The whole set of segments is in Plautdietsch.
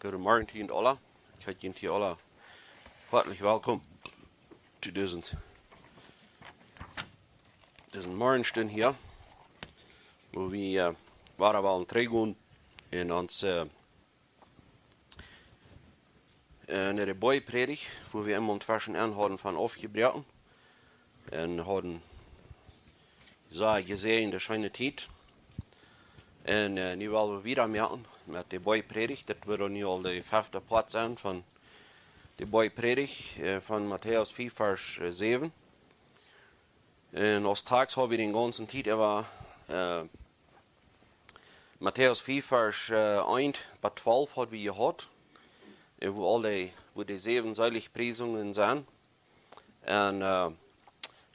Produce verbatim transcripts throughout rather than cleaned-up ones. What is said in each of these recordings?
Goodemorjen to junt aula. Ekj heet junt hia aula hoatlich welkom to dise, dise Morjenstund hia, wua wie, äh, wada wellen trigjgonen en ons, äh, äh, en de Boajprädicht, wua wie emol tweschen Enj hauden von aufjebroaken un hauden sea jesäajende scheene Tiet. Un, äh, nu well wie wieda moaken met de Boajprädicht. Dit woat dan nu aul de fefte Poat sennen von de Boajprädicht, äh, von Matäus fief, Varsch, äh, säwen. Un aus Takjst hab wie dän gaunzen Tiet äwa, äh, Matäus fief, Varsch, äh, eent bat twalf haud wie jehaut, äh, wua aul de, wua de säwen Seelichpriesungen sent. Un, äh,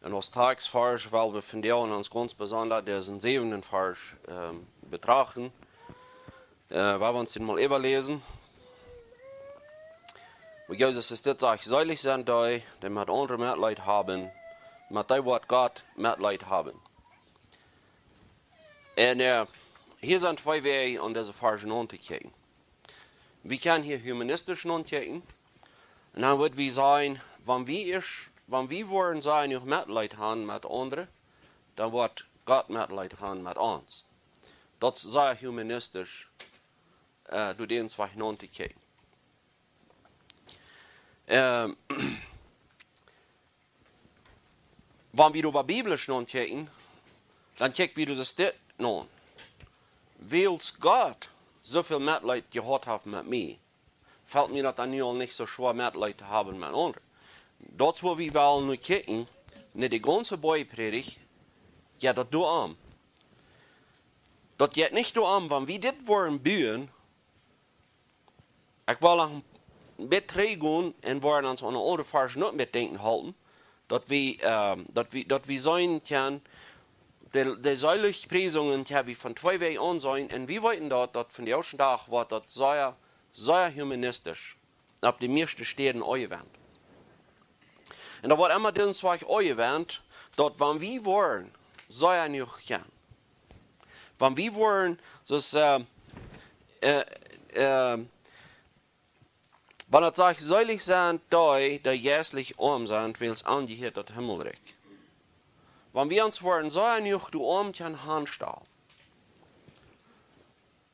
un aus Takjstvarsch well wie vondoag ons gaunz besonda disen säwenden Varsch, ähm, betrachten. Äh, well wie ons dän mol äwaläsen. Wua Jesus es dit sajcht: "Seelich sent dee, dee met aundre Metleet haben, met dee woat Gott Metleet haben." Un, äh, hia sent twee Wäaj, om dise Varsch auntokjikjen. Wie kjennen hia humanistisch aunkjikjen. Un dan woa wie sajen, wan wie ieescht, wan wie woaren sajen, noch Metleet haben met aundre, dan woat Gott Metleet haben met ons. Daut es sea humanistisch, äh, doa dän Wajch auntokjikjen. Ähm, wan wie doa biblisch aunkjikjen, dan kjikj wie daut dit aun. Wiels Gott soo väl Metleet jehaut haft met mie, felt mie daut dan nu aul nich soo schwoa Metleet to haben met aundre. Daut es wua wie wellen nu kjikjen, no de gaunze Boajprädicht, jo, daut doa aun. Daut jeit nich doa aun, wan wie dit woaren buen, ekj well noch een bät trigjgonen un woaren ons aun een aundret Varsch noch met denkjen hoolen, daut wie, ähm, daut wie, daut wie seenen kjennen, de, de Seelichpriesungen kjenn wie von twee Wäaj aunseenen, un wie weeten daut, daut vondoag dän Dach woat daut sea, sea humanistisch opp de mieeschte Städen aunjewendt. Un daut woat emma dän Wajch aunjewendt, daut wan wie woaren sea jenuach kjennen, wan wie woaren, soo aus, äh, äh, äh, wan et sajcht: "Seelich sent dee, dee jeistlich oam sent, wiels an dee jehieet daut Himmelrikj." Wan wie ons woaren sea jenuach doa oam kjennen aunstalen,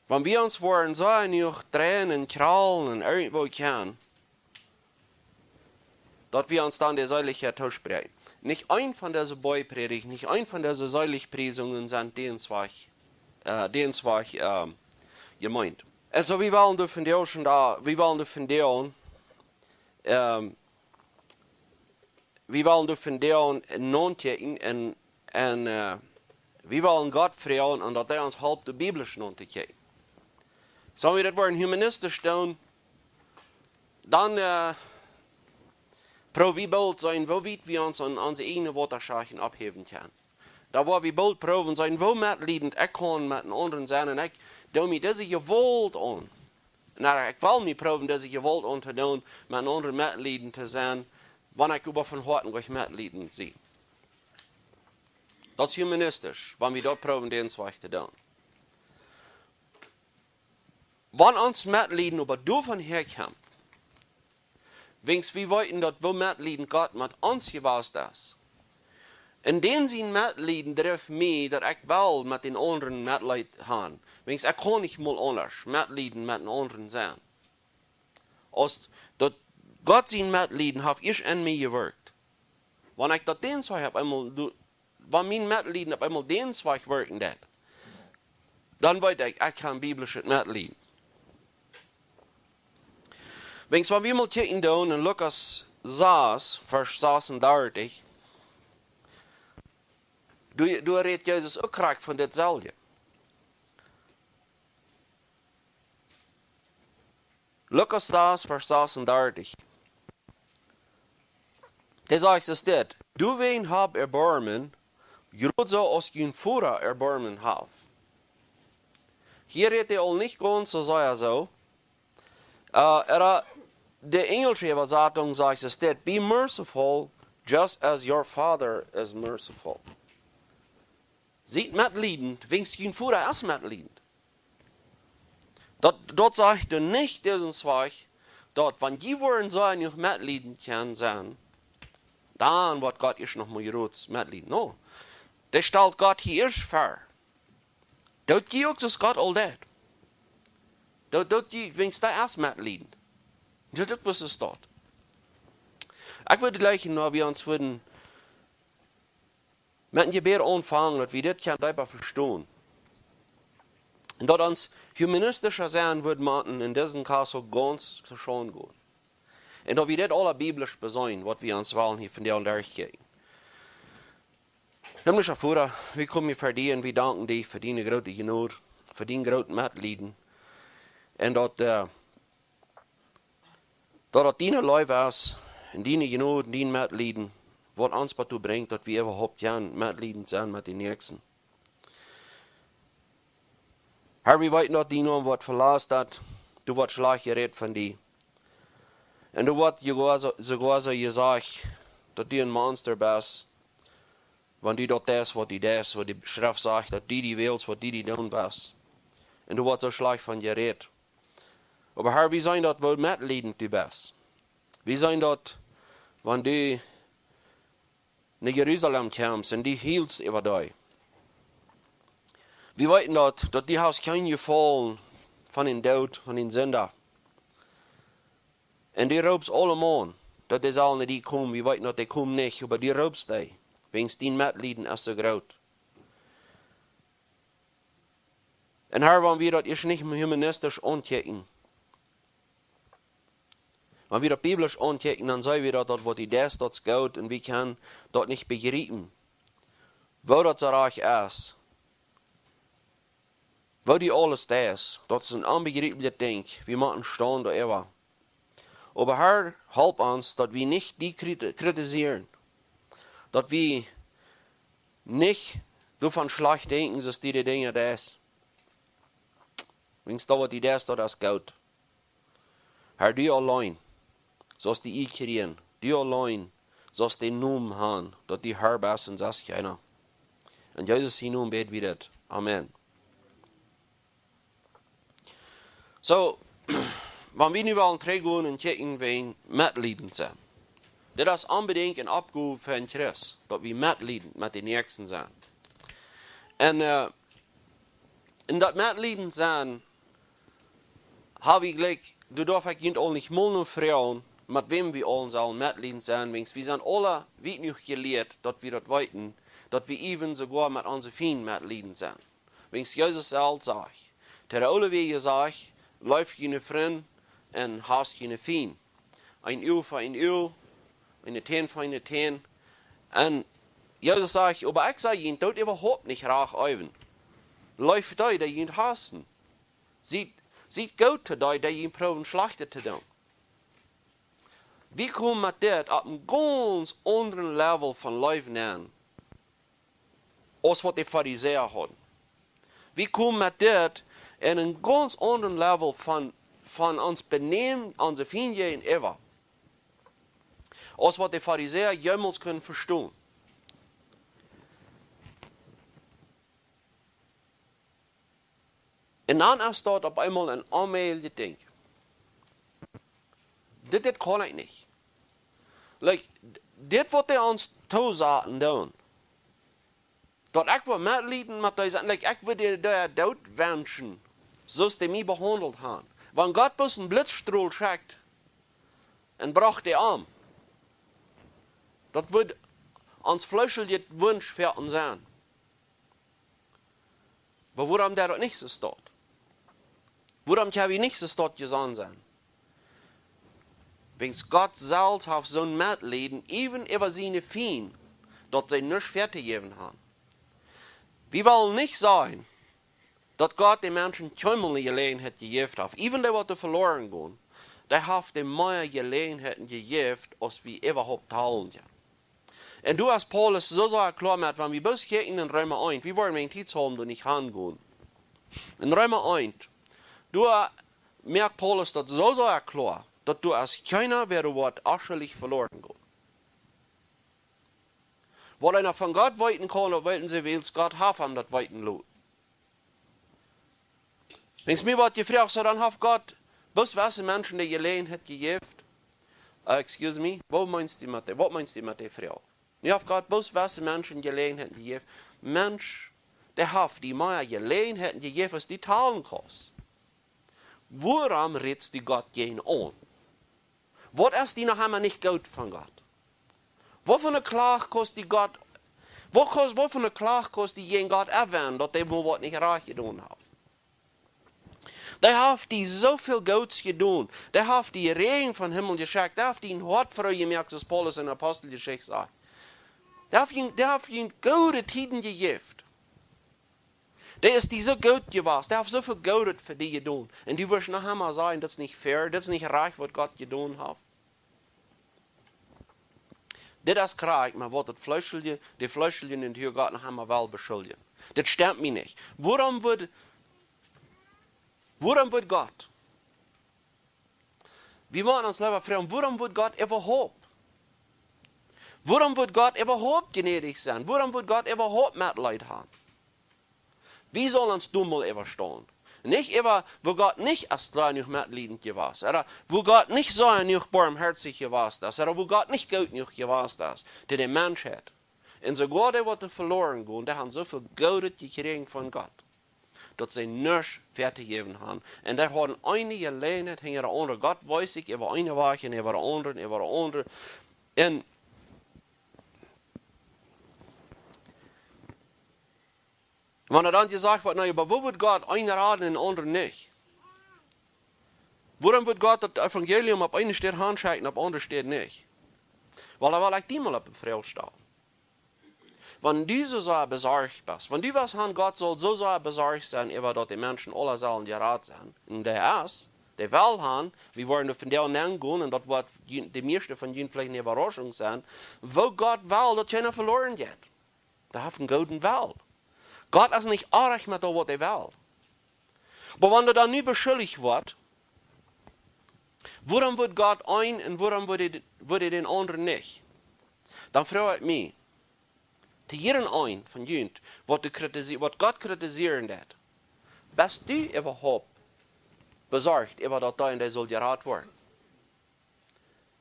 wan wie ons woaren sea jenuach dreien un kjraulen un irjentwoo kjennen, daut wie ons dan de Seelichkjeit toospräakjen. Nich een von dise Boajprädichten, nich een von dise Seelichpriesungen sent dän Wajch, äh, dän Wajch, ähm, jemeent. Un soo, wie wellen doa vondoag, wie wellen doa vondoag, ähm, wie wellen doa vondoag aunkjikjen un, un, äh, wie wellen Gott froagen, un daut hee ons halpt, de Bibel auntokjikjen. Soo, wan wie daut woaren humanistisch doonen, dan, äh, proow wie boolt seenen, woo wiet wie ons aun onse ieejne Wotaschachen opphäwen kjennen. Dan woa wie boolt proowen seenen, woo metliedent ekj kaun met eenen aundren sennen, un ekj doo mie dise Jewault aun. Na, ekj well mie proowen dise Jewault auntodoonen, met eenen aundren metliedent to sennen, wan ekj oba von Hoaten nich metliedent sie. Daut es humanistisch, wan wie daut proowen dän Wajch to doonen. Wan ons Metlieden oba doavon häakjemt, wiels wie weeten daut woo metliedent Gott met ons jewast es. Un dän sien Metlieden drift mie, daut ekj well met dän aundren Metleet han. Wiels ekj kaun nich mol aundasch metliedent met eenen aundren sennen. Aus daut Gott sien Metlieden haft ieescht en mie jewirkjt. Wan ekj daut dän Wajch opp eemol doo, wan mien Metlieden opp eemol dän Wajch wirkjen deit, dan weet ekj, ekj kaun biblischet Metlieden. Wiels wan wie mol kjikjen doonen en Lukas sas, Varsch sasundartich, doa, doa rät Jesus uk krakjt von dit selwje. Lukas sas, Varsch sasundartich. Dee sajcht es dit: "Doawäajen hab Erboarmen, jrod soo aus jun Voda Erboarmen haft." Hia rät hee aul nich gaunz soo sea soo. Äh, oba de enjelsche Äwasatunk sajcht es dit: "Be merciful, just as your Father is merciful." Siet metliedent, wiels jun Voda es metliedent. Daut, daut sajcht doa nich disen Wajch, daut wan jie woaren soo noch metlieden kjennen sennen, dan woat Gott ieescht noch mol jrots metlieden. No, dee stalt Gott hia ieescht ver. Doot jie uk soo aus Gott aul deed. Doot, doot jie, wiels dee es metlieden. Doot uk, waut es daut? Ekj wudd jleichen, daut wie ons wudden met een Jebäd aunfangen, daut wie dit kjennen deepa vestonen. Un daut ons humanistischa sennen wudd motten en disen Kaust uk gaunz to Schaund gonen. Un daut wie dit aula biblisch beseenen, waut wie ons wellen hia vondoag derchkjikjen. Himmlischa Voda, wie komen hia ver die un wie danken die fa diene groote Jnod, fa dien groot Metlieden. Un daut, äh, daut daut diene Leew es, un diene Jnod, un dien Metlieden, waut ons doatoo brinjt, daut wie äwahaupt kjennen metliedent sennen met dän Näakjsten. Herr, wie weeten, daut dien Nomen woat veleicht, daut du woascht schlajcht jerät von die. Un du woascht soogoa soo, soogoa soo jesajcht, daut du een Monster best, wan du daut deist, waut du deist, waut de Schreft sajcht, daut du dee wellst, waut du doonen west. Un du woascht soo schlajcht von jerät. Oba Herr, wie seenen daut, woo metliedent du best. Wie seenen daut, wan du no Jerusalem kjemst un du hielst äwa dee. Wie weeten daut, daut du hast kjeen Jefaulen von dän Doot, von dän Sinda. Un du roopst aulemaun, daut dee sellen no die komen. Wie weeten, daut dee komen nich, oba du roopst dee, wiels dien Metlieden es soo groot. Un Herr, wan wie daut ieescht nich humanistisch aunkjikjen, wan wie daut biblisch aunkjikjen, dan seenen wie daut, daut waut du deist, daut es goot un wie kjennen daut nich bejriepen, woo daut soo rajcht es, woo du aules deist, daut es een onbejrieplijet Dinkj, wie motten staunen doaräwa. Oba Herr, help ons, daut wie nich die kriti-, kritisieren, daut wie nich doavon schlajcht denkjen, soo aus du de Dinja deist. Wiels daut waut du deist, daut es goot. Herr, du auleen saust de Ea kjrieen, du auleen saust dän Nomen haben, daut du Herr best un sest kjeena. En Jesus sien Nomen bäd wie dit. Amen. Soo, wan wie nu wellen trigjgonen un kjikjen, wäajen metliedent sennen. Dit es onbedinjt eene Oppgow fa een Christ, daut wie metliedent met dän Näakjsten sennen. Un, äh, en daut metliedent sennen, hab ekj jlikj, doa darf ekj junt aul nich mol no froagen, met wäm wie aul sellen metliedent sennen, wiels wie sent aula wiet jenuach jelieet, daut wie daut weeten, daut wie äwen soogoa met onse Fiend metliedent sent. Wiels Jesus selfst sajcht, to de Oole wia jesajcht, leeft june Frind un hasst june Fiend. Een Uag fa een Uag, eene Tän fa eene Tän. Un Jesus sajcht, oba ekj saj junt, doot äwahaupt nich rajcht äwen. Leeft dee, dee junt hassen. Siet, siet goot to dee, dee junt proowen Schlajchtet to doonen. Wie komen met dit opp een gaunz aundren Level von Läwen aun, aus waut de Farisäa hauden. Wie komen met dit en een gaunz aundren Level von, von ons Benämen, onse Fiend jäajenäwa, aus waut de Farisäa jemols kunnen vestonen. Un dan es daut opp eemol een onmäajlichet Dinkj. Dit, dit kaun ekj nich. Like, d-, dit waut dee ons toosaten doonen. Daut ekj wudd metlieden met dee sennen, like, ekj wudd dee, dee doot wenschen, soo aus dee mie behaundelt haben. Wan Gott bloos een Blitzstrohl schekjt un brocht dee om. Daut wudd ons fleeschlichet Wunsch fa ons sennen. Oba wuarom daut nich soo steit? Wuarom kjenn wie nich soo stoakj jesonnen sennen? Wiels Gott selfst haft soon Metlieden äwen äwa siene Fiend, daut see nuscht väatojäwen haben. Wie wellen nich sajen, daut Gott de Menschen kjeenmol eene Jeläajenheit jejäft haft. Äwen dee waut veloaren gonen, dee haft dee mea Jeläajenheiten jejäft, aus wie äwahaupt talen kjennen. Un doa es Paulus soo sea kloa met, wan wie bloos kjikjen en Reema eent, wie woaren wäajen Tiet haben doa nich aungonen. En Reema eent, doa moakt Paulus daut soo sea kloa, daut doa es kjeena, wäa doa woat schuldich veloaren gonen. Waut eena von Gott weeten kaun, daut weeten see, wiels Gott haft am daut weeten loten. Wan mie woat jefroacht, soo dan haft Gott bloos wesse Menschen de Jeläajenheit jejäft. Uh, excuse me, waut meenst du met dee, waut meenst du met dee Froag? Nu haft Gott bloos wesse Menschen Jeläajenheit jejäft. Mensch, dee haft die mea Jeläajenheit jejäft aus du talen kaust. Wuarom rätst du Gott jäajen aun? Waut es die noch emma nich goot von Gott? Waut fa eene Klach kaust du Gott, waut kaust, waut fa eene Klach kaust du jäajen Gott erwäanen, daut dee mol waut nich rajcht jedonen haft? Dee haft die soo väl Goots jedonen. Dee haft die Räajen vom Himmel jeschekjt. Dee haft die een Hoat friejemoakt, soo aus Paulus en Aposteljeschicht sajcht. Dee haft die, dee haft die goode Tieden jejäft. Dee es die soo goot jewast. Dee haft soo väl Goodet fa die jedonen. Un du wurscht noch emma sajen, daut es nich fair, daut es nich rajcht, waut Gott jedonen haft. Dit es krakjt, oba waut daut Fleeschelje, de Fleeschelje, un hia Gott noch emol well beschuldjen. Dit stemt mie nich. Wuarom wudd, wuarom wudd Gott? Wie motten ons leewa froagen, wuarom wudd Gott äwahaupt? Wuarom wudd Gott äwahaupt jnädich sennen? Wuarom wudd Gott äwahaupt Metleet haben? Wie sellen ons doa mol äwastonen. Nich äwa, woo Gott nich aus kjlien jenuach metliedent jewast, ooda woo Gott nich sea jenuach boamhoatich jewast es, ooda woo Gott nich goot jenuach jewast es, to de Menschheit. Un soogoa dee, waut veloaren gonen, dee haben soo väl Goodet jekjräajen von Gott, daut see nuscht wieet to jäwen haben. Un dee hauden eene Jeläajenheit hinja de aundre. Gott wees sikj äwa eene Wajch un äwa de aundre, äwa de aundre. Un wan dan jesajcht woat, na, oba woo wudd Gott eenen raden un dän aundren nich? Wuarom wudd Gott daut Evangelium opp eene Städ hanschekjen, opp aundre Städ nich? Well, dan well ekj die mol opp eene Froag stalen. Wan du soo sea besorcht best, wan du west han, Gott saul soo sea besorcht sennen äwa daut de Menschen aula sellen jerat sennen, un dee es, dee well han, wie woaren doa vondoag nenn gonen, un daut woat jun-, de mieeschte von junt veleicht eene Äwaraschunk sennen, woo Gott well, daut kjeena veloaren jeit. Dee haft eenen gooden Well. Gott es nich oajch met daut, waut hee well. Oba wan hee dan nu beschuldicht woat, wuarom wudd Gott eenen un wuarom wudd hee, wudd hee dän aundren nich? Dan froag ekj mie, to jieda eenen von junt, waut de kritisi-, waut Gott kritisieren deit, best du äwahaupt besorcht äwa daut dee un dee saul jerat woaren?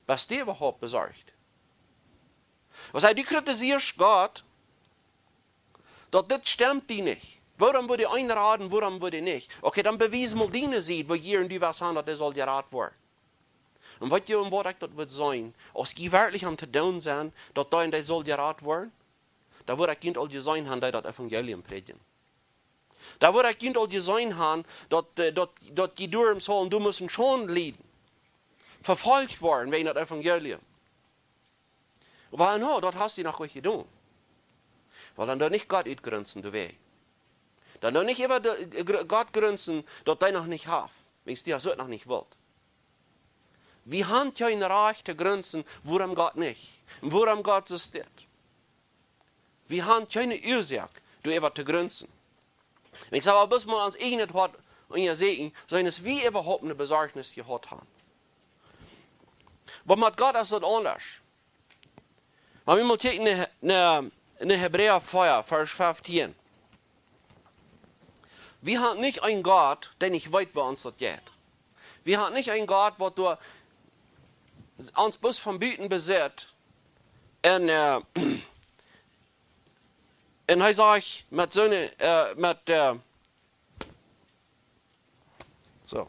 Best du äwahaupt besorcht? Aus hee, du kritisieescht Gott, daut dit stemt die nich. Wuarom wudd dee eenen raden, wuarom wudd dee nich? Okay, dan bewies mol diene Sied, woo jieren du west han, daut dee saul jerat woaren. Un weet jie, waut ekj daut wudd sajen? Aus jie werkjlich aum to doonen sent, daut dee un dee saul jerat woaren, dan wudd ekj junt aul jeseenen han, dee daut Evangelium prädjen. Dan wudd ekj junt aul jeseenen han, daut, äh, daut, daut jie doaromm sullen, doa musten Schaund lieden, vefolcht woaren wäajen daut Evangelium. Oba no, daut hast du noch nich jedonen. Well, dan doo nich Gott utgrunsen, du wee. Dan doo nich äwa de, äh, gr-, Gott grunsen, daut hee noch nich haft, wan du daut noch nich wist. Wie han kjeen Rajcht to grunsen, wuarom Gott nich, un wuarom Gott soo steit. Wie han kjeene Uasoak, doaräwa to grunsen. Un ekj saj, oba bloos mol ons ieejnet Hoat unjasäkjen, soo aus wie äwahaupt eene Besorjnis jehaut haben. Oba met Gott es daut aundasch. Wan wie mol kjikjen no, no, no Hebräa vea, Varsch feftieen. Wie han nich eenen Gott, dee nich weet, woo ons daut jeit. Wie han nich eenen Gott, waut doa ons bloos von buten besitt. Un, äh, un hee sajcht met soone, äh, met, äh, soo.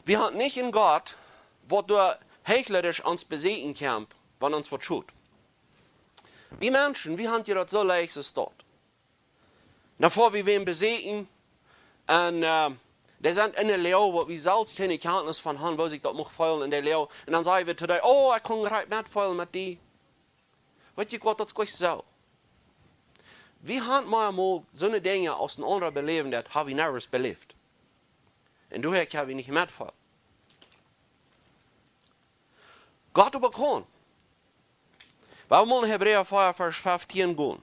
Wie han nich eenen Gott, waut doa hechlerisch ons besieekjen kjemt, wan ons waut schot. Wie Menschen, wie han daut soo leicht, soo stoakj. Dan foa wie wäm besieekjen, un, äh, dee sent en eene Loag, wua wie selfst kjeene Kjantnis von han, woo sikj daut mucht feelen en dee Loag. Un dan saj wie to dee: "Oh, ekj kaun krakjt metfeelen met die." Weet jie waut, daut es nich soo. Wie han mau mol soone Dinja aus een aundra beläwen deit, hab wie niemols beläft. Un doaromm kjenn wie nich metfeelen. Gott oba kaun. Wie wellen mol en Hebräa vea, Varsch feftieen gonen.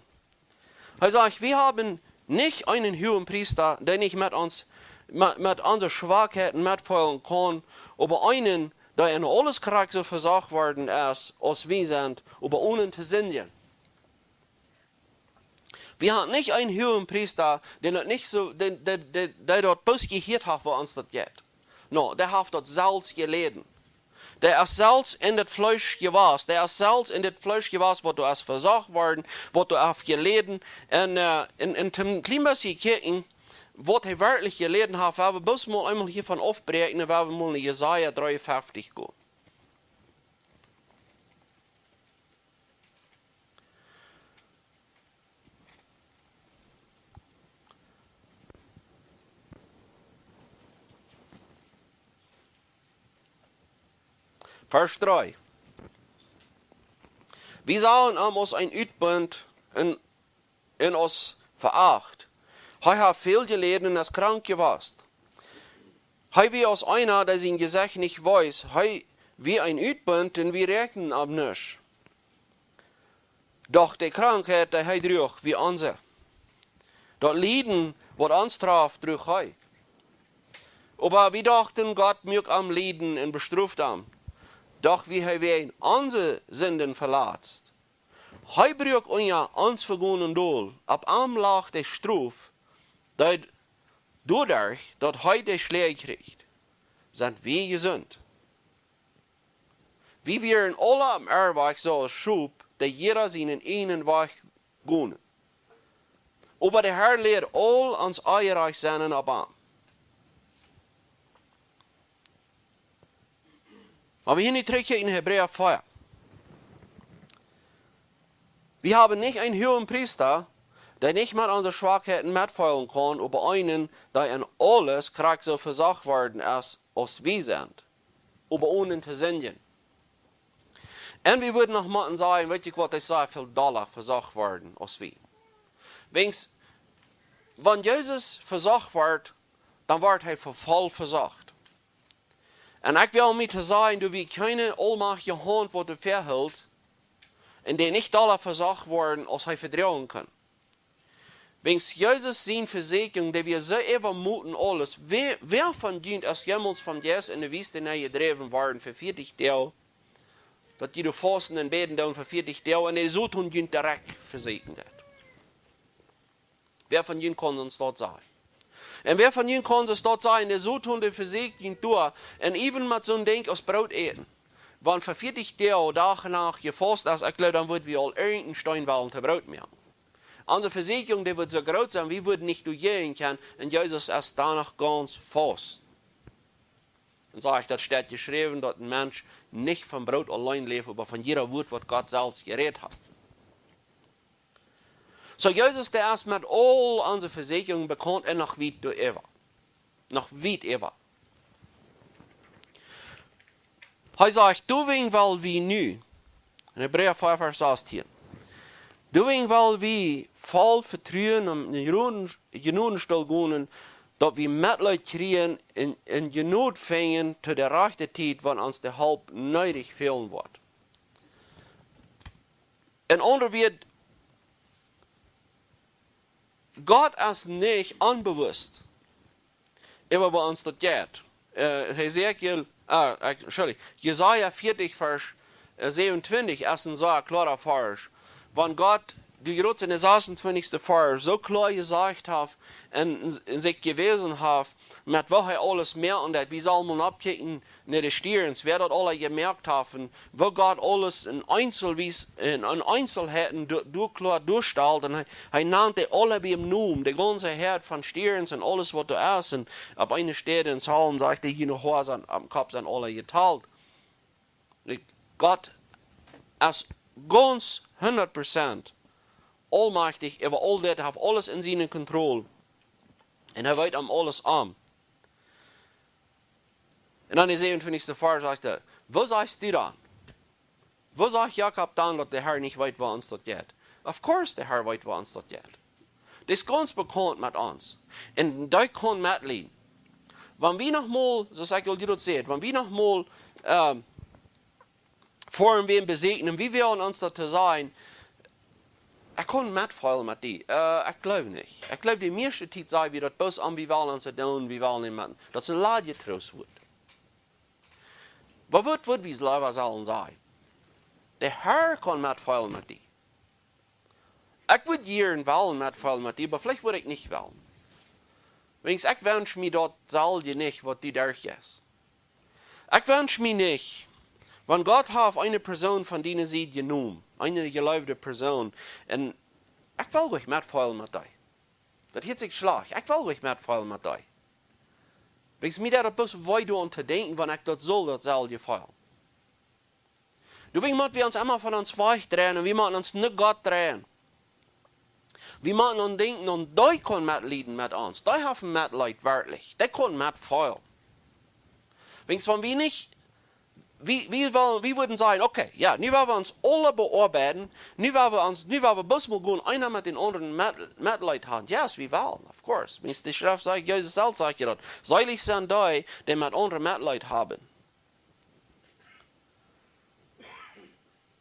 Hee sajcht: "Wie haben nich eenen Huagenpriesta, dee nich met ons, met, met onse Schwakheiten metfeelen kaun, oba eenen, dee en aules krakjt soo vesocht worden es, aus wie sent, oba onen to sindjen." Wie haben nich eenen huagen Priesta, dee daut nich soo, dee, dee, dee, dee daut bloos jehieet haft, woo ons daut jeit. No, dee haft daut selfst jeläden. Dee es selfst en daut Fleesch jewast. Dee es selfst en daut Fleesch jewast, waut doa es vesocht worden, waut doa haft jeläden. Un, äh, en, en een kjlien bät kjikjen, waut hee werkjlich jeläden haft, woa wie bloos mol eemol hia von aufbräakjen, un woa wie mol no Jesaja dreeunfeftich gonen. Varsch dree. Wie sagen am aus een Utbunt un, un aus veacht. Hee haft väl jeläden un es krank jewast. Hee wia aus eena, dee sien Jesecht nich wees. Hee wia een Utbunt un wie räakjenden am nich. Doch de Krankheit, dee hee druach, wia onse. Daut Lieden, waut ons traf, druach hee. Oba wie dochten, Gott muak am lieden un bestroft am. Doch wia hee wäajen onse Sinden veletzt. Hee bruak unja ons Vegonen dol. Opp am lach de Strof, daut doaderch, daut hee de Schläaj kjrieech, sent wie jesunt. Wie wieren aula opp äaren Wajch soo aus Schop, dee jieda sienen eenen Wajch gonen. Oba de Herr läd aul ons Onjerajcht sennen opp am. Oba wie nu trigj hia en Hebräa vea. Wie haben nich eenen huagen Priesta, dee nich met onse Schwakheiten metfeelen kaun, oba eenen, dee en aules krakjt soo vesocht worden es, aus wie sent, oba onen to sindjen. Un wie wudden noch motten sajen, weet jie waut, hee es väl dolla vesocht worden aus wie. Wäajens, wan Jesus vesocht wort, dan wort hee fa voll vesocht. Un ekj well mie to sajen, doa wia kjeene aulmajchtje Haunt, waut doa väahilt, un dee nich dolla vesocht worden, aus hee vedroagen kunn. Wäajens Jesus siene Vesieekjunk, dee wia soo äwamoten aules. Wäa, wäa von junt es jemols vom Jeist en de Wüste nenjedräwen worden fa vieetich Doag, daut jie doa fausten un bäden doonen fa vieetich Doag un de Soton junt direkt vesieekjen deit? Wäa von junt kaun ons daut sajen? Un wäa von junt kaun ons daut sajen, de Soton, dee vesieekjt junt doa, un even met soon Dinkj aus Broot äten? Wan fa vieetich Doag, Dach un Nacht jefaust es, ekj jleew, dan wudd wie aul irjent een Steen wellen to Broot moaken. Onse Vesieekjunk, dee wudd soo groot sennen, wie wudden nich doajäajen kjennen, un Jesus es doano gaunz faust. Un sajcht, daut steit jeschräwen, daut een Mensch nich von Broot auleen läft, oba von jieda Wort, waut Gott selfst jerät haft. Soo, Jesus, dee es met aul onse Vesieekjungen bekaunt un noch wiet doaräwa. Noch wiet äwa. Hee sajcht, doawäajen well wie nu, en Hebräa vea, Varsch sastieen, doawäajen well wie voll Vetruen aun dän Jnoden-, Jnodenstool gonen, daut wie Metleet kjrieen un, un Jnod finjen to de rajchte Tiet, wan ons de Help needich fälen woat. En aundre Wieed, Gott es nich onbewusst äwa woo ons daut jeit. Äh, Hesekiel, ah, ekj, sorry, Jesaja vieetich, Varsch, äh, säwenuntwintich es een sea kloara Varsch. Wan Gott, dee jrod en de sasuntwintichste Varsch, soo kloa jesajcht haft un, un sikj jewäsen haft, met woo hee aules moakt, un daut wie sellen mol oppkjikjen no de Stierns, wäa daut aula jemoakt haft, un woo Gott aules en eenselwies, en, en Eenselheiten do-, doa kloa doastalt, un hee, hee nant dee aula biem Nomen, de gaunze Häad von Stierns un aules waut doa es, un opp eene Städ en Psalm sajcht hee, june Hoa sent, aum Kopp sent aula jetalt. Gott es gaunz hundat Prozent aulmajchtich äwa aul dit, haft aules en siene Kontroll. Un hee weet om aules om. Un dan de säwenuntwintichste Varsch sajcht hee, woo sajchst du dan? Woo sajcht Jakob dan, daut de Herr nich weet, woo ons daut jeit? Of course, de Herr weet, woo ons daut jeit. Dee es gaunz bekaunt met ons. Un dee kaun metlieden. Wan wie noch mol, soo aus ekj aul jrod säd, wan wie noch mol, ähm, foaren wäm besieekjen, un wie wellen ons daut to sajen, ekj kaun metfeelen met die. Äh, ekj jleew nich. Ekj jleew, de mieeschte Tiet saj wie daut bloos om, wie wellen ons daut doonen, wie wellen nich met. Daut es een ladjet Troostwuat. Oba waut, waut wie leewa sellen sajen? De Herr kaun metfeelen met die. Ekj wudd jieren wellen metfeelen met die, oba veleicht wudd ekj nich wellen. Wiels ekj wensch mie daut selwje nich, waut du derchjeist. Ekj wensch mie nich, wan Gott haft eene Persoon von diene Sied jenomen, eene jeleewde Persoon, un ekj well nich metfeelen met die. Daut hieet sikj schlajcht. Ekj well nich metfeelen met die. Wiels mie deit daut bloos wee doonen to denkjen, wan ekj daut sull daut selwje feelen. Doawäajen motten wie ons emma von ons wajchdreien un wie motten ons no Gott dreien. Wie motten aun denkjen, un dee kaun metlieden met ons. Dee haft Metleet werkjlich. Dee kaun metfeelen. Wiels wan wie nich, wie, wie, well, wie wudden sajen, okay, jo, nu woa wie ons aule beoabeiden, nu woa wie ons, nu woa wie bloos mol gonen, eena met dän aundren Met-, Metleet haben. Yes, wie wellen, of course. Wiels de Schreft sajcht, Jesus selfst sajcht je daut: Seelich sent dee, dee met aundre Metleet haben.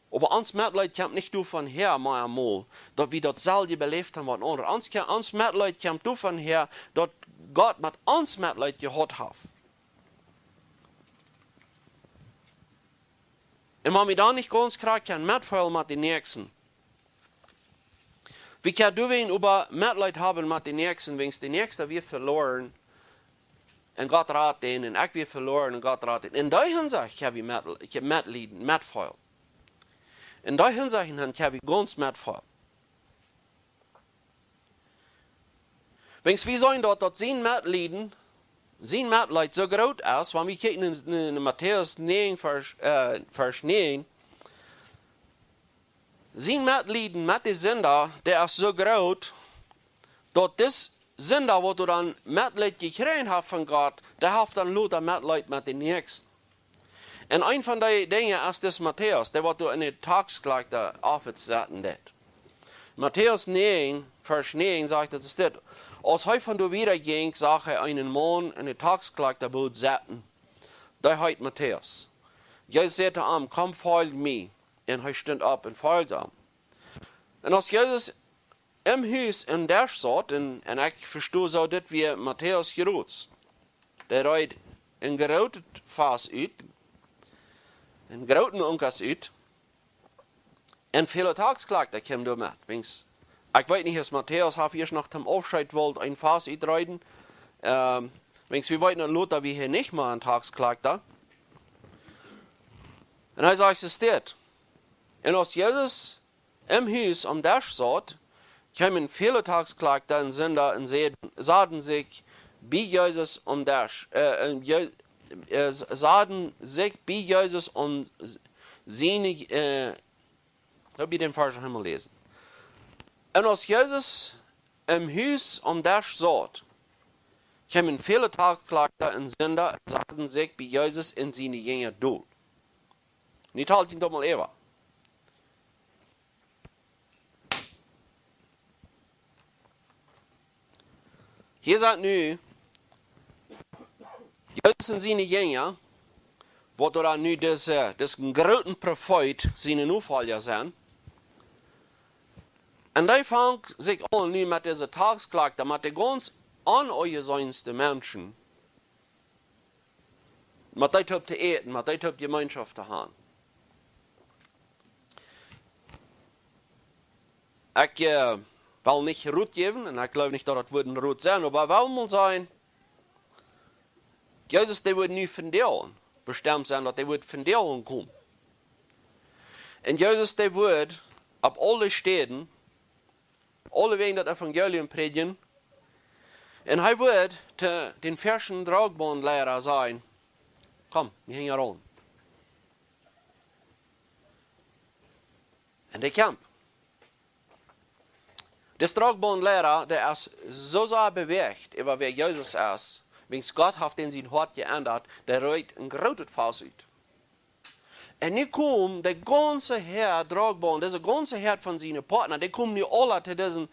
Oba ons Metleet kjemt nich doavon häa, mau emol, daut wie daut selwje beläft haben waut aundre. Ons kje-, ons Metleet kjemt doavon häa, daut Gott met ons Metleet jehaut haft. Un wan wie dan nich gaunz krakjt kjennen metfeelen met dän Näakjsten, wie kjennen doawäajen oba Metleet haben met dän Näakjsten, wiels de Näakjsta wia veloaren, un Gott rat dän, un ekj wia veloaren, un Gott rat dän. En dee Hinsicht kjenn wie met-, kjenn metlieden, metfeelen. En dee Hinsicht kjenn wie gaunz metfeelen. Wiels wie seenen daut, daut sien Metlieden, sien Metleet soo groot es, wan wie kjikjen en, en, en Matäus näajen, Varsch, äh, Varsch näajen, sien Metlieden met de Sinda, dee es soo groot, daut dis Sinda, waut doa dan Metleet jekjräajen haft von Gott, dee haft dan lota Metleet met dän Näakjsten. Un eent von dee Dinja es dis Matäus, dee waut doa en de Taxkolakjta Office sitten deed. Matäus näajen, Varsch näajen sajcht daut es dit: Aus hee von doa wieda jinkj, sach hee eenen Maun en de Taxkolakjta Bud sitten. Dee heet Matäus. Jesus säd to am: Komm, folj mie. Un hee stunt opp un foljd am. Un aus Jesus em Hus aum Desch saut, un, un ekj vesto soo, dit wia Matäus jrots. Dee reed een grootet Fass ut, een grooten Unkas ut, un väle Taxkolakjta kjeemen doamet. Wiels, ekj weet nich, aus Matäus haft ieescht noch toom Aufscheet wult een Fass utreeden. Ähm, wiels wie weeten daut lota wia hee nich mea een Taxkolakjta. Un hee sajcht, es dit: Un aus Jesus em Hus aum Desch saut, kjeemen väle Taxkolakjta un Sinda un säden, saden sikj bie Jesus aum Desch, äh, äh, Je-, äh, s-, saden sikj bie Jesus un s-, siene, äh, laot mie dän Varsch noch eemol läsen. Un aus Jesus em Hus aum Desch saut, kjeemen väle Taxkolakjta un Sinda un saden sikj bie Jesus un siene Jinja dol. Nu talt hee daut mol äwa. Hia sent nu Jesus un siene Jinja, waut doa nu dise, disen grooten Profeet siene Nofolja sent. Un dee fangen sikj aun nu met dise Taxkolakjta, met de gaunz onaunjeseenste Menschen, met dee toop to äten, met dee toop Jemeenschoft to haben. Ekj, äh, well nich Rot jäwen, un ekj jleew nich, daut daut wudd een Rot sennen, oba well mol sennen, Jesus, dee wudd nu vondoag, bestemt sennen, daut dee wudd vondoag komen. Un Jesus, dee wudd opp aule Städen, aule Wäaj daut Evangelium prädjen. Un hee wudd to dän fäaschen Droagbauntleida sajen: Komm, wie hangen aun. Un dee kjemt. De Droagbauntleida, dee es soo sea bewäacht äwa wäa Jesus es, wiels Gott haft dän sien Hoat jeendat, dee reed een grootet Fass ut. Un nu kjemt de gaunze Häad Droagbaunt, dise gaunze Häad von siene Partna, dee komen nu aula to disen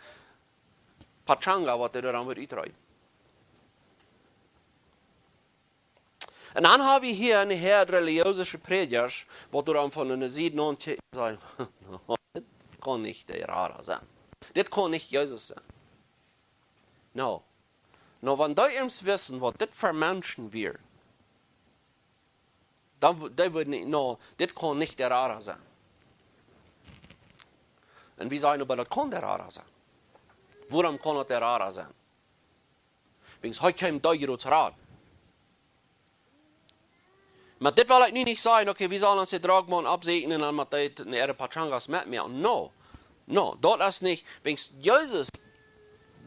Pachanga, waut hee doa dan wudd utreeden. Un dan hab wie hia eene Häad religiöse Prädjasch, waut doa dan von de Sied nontje sajen: Dit kaun nich de Rada sennen. Dit kaun nich Jesus sennen. No. No, wan dee eemol wisten, waut dit fa Menschen wieren, dan w-, dee wudden nich, no, dit kaun nich de Rada sennen. Un wie sajen, oba daut kaun de Rada sennen. Wuarom kaun daut de Rada sennen? Wiels hee kjeem dee jrots Rad. Oba dit well ekj nu nich sajen, okay, wie sellen ons de Drogmaun oppsäkjen un dan met dee en äare Pachangas metmoaken. No. No, daut es nich, wiels Jesus,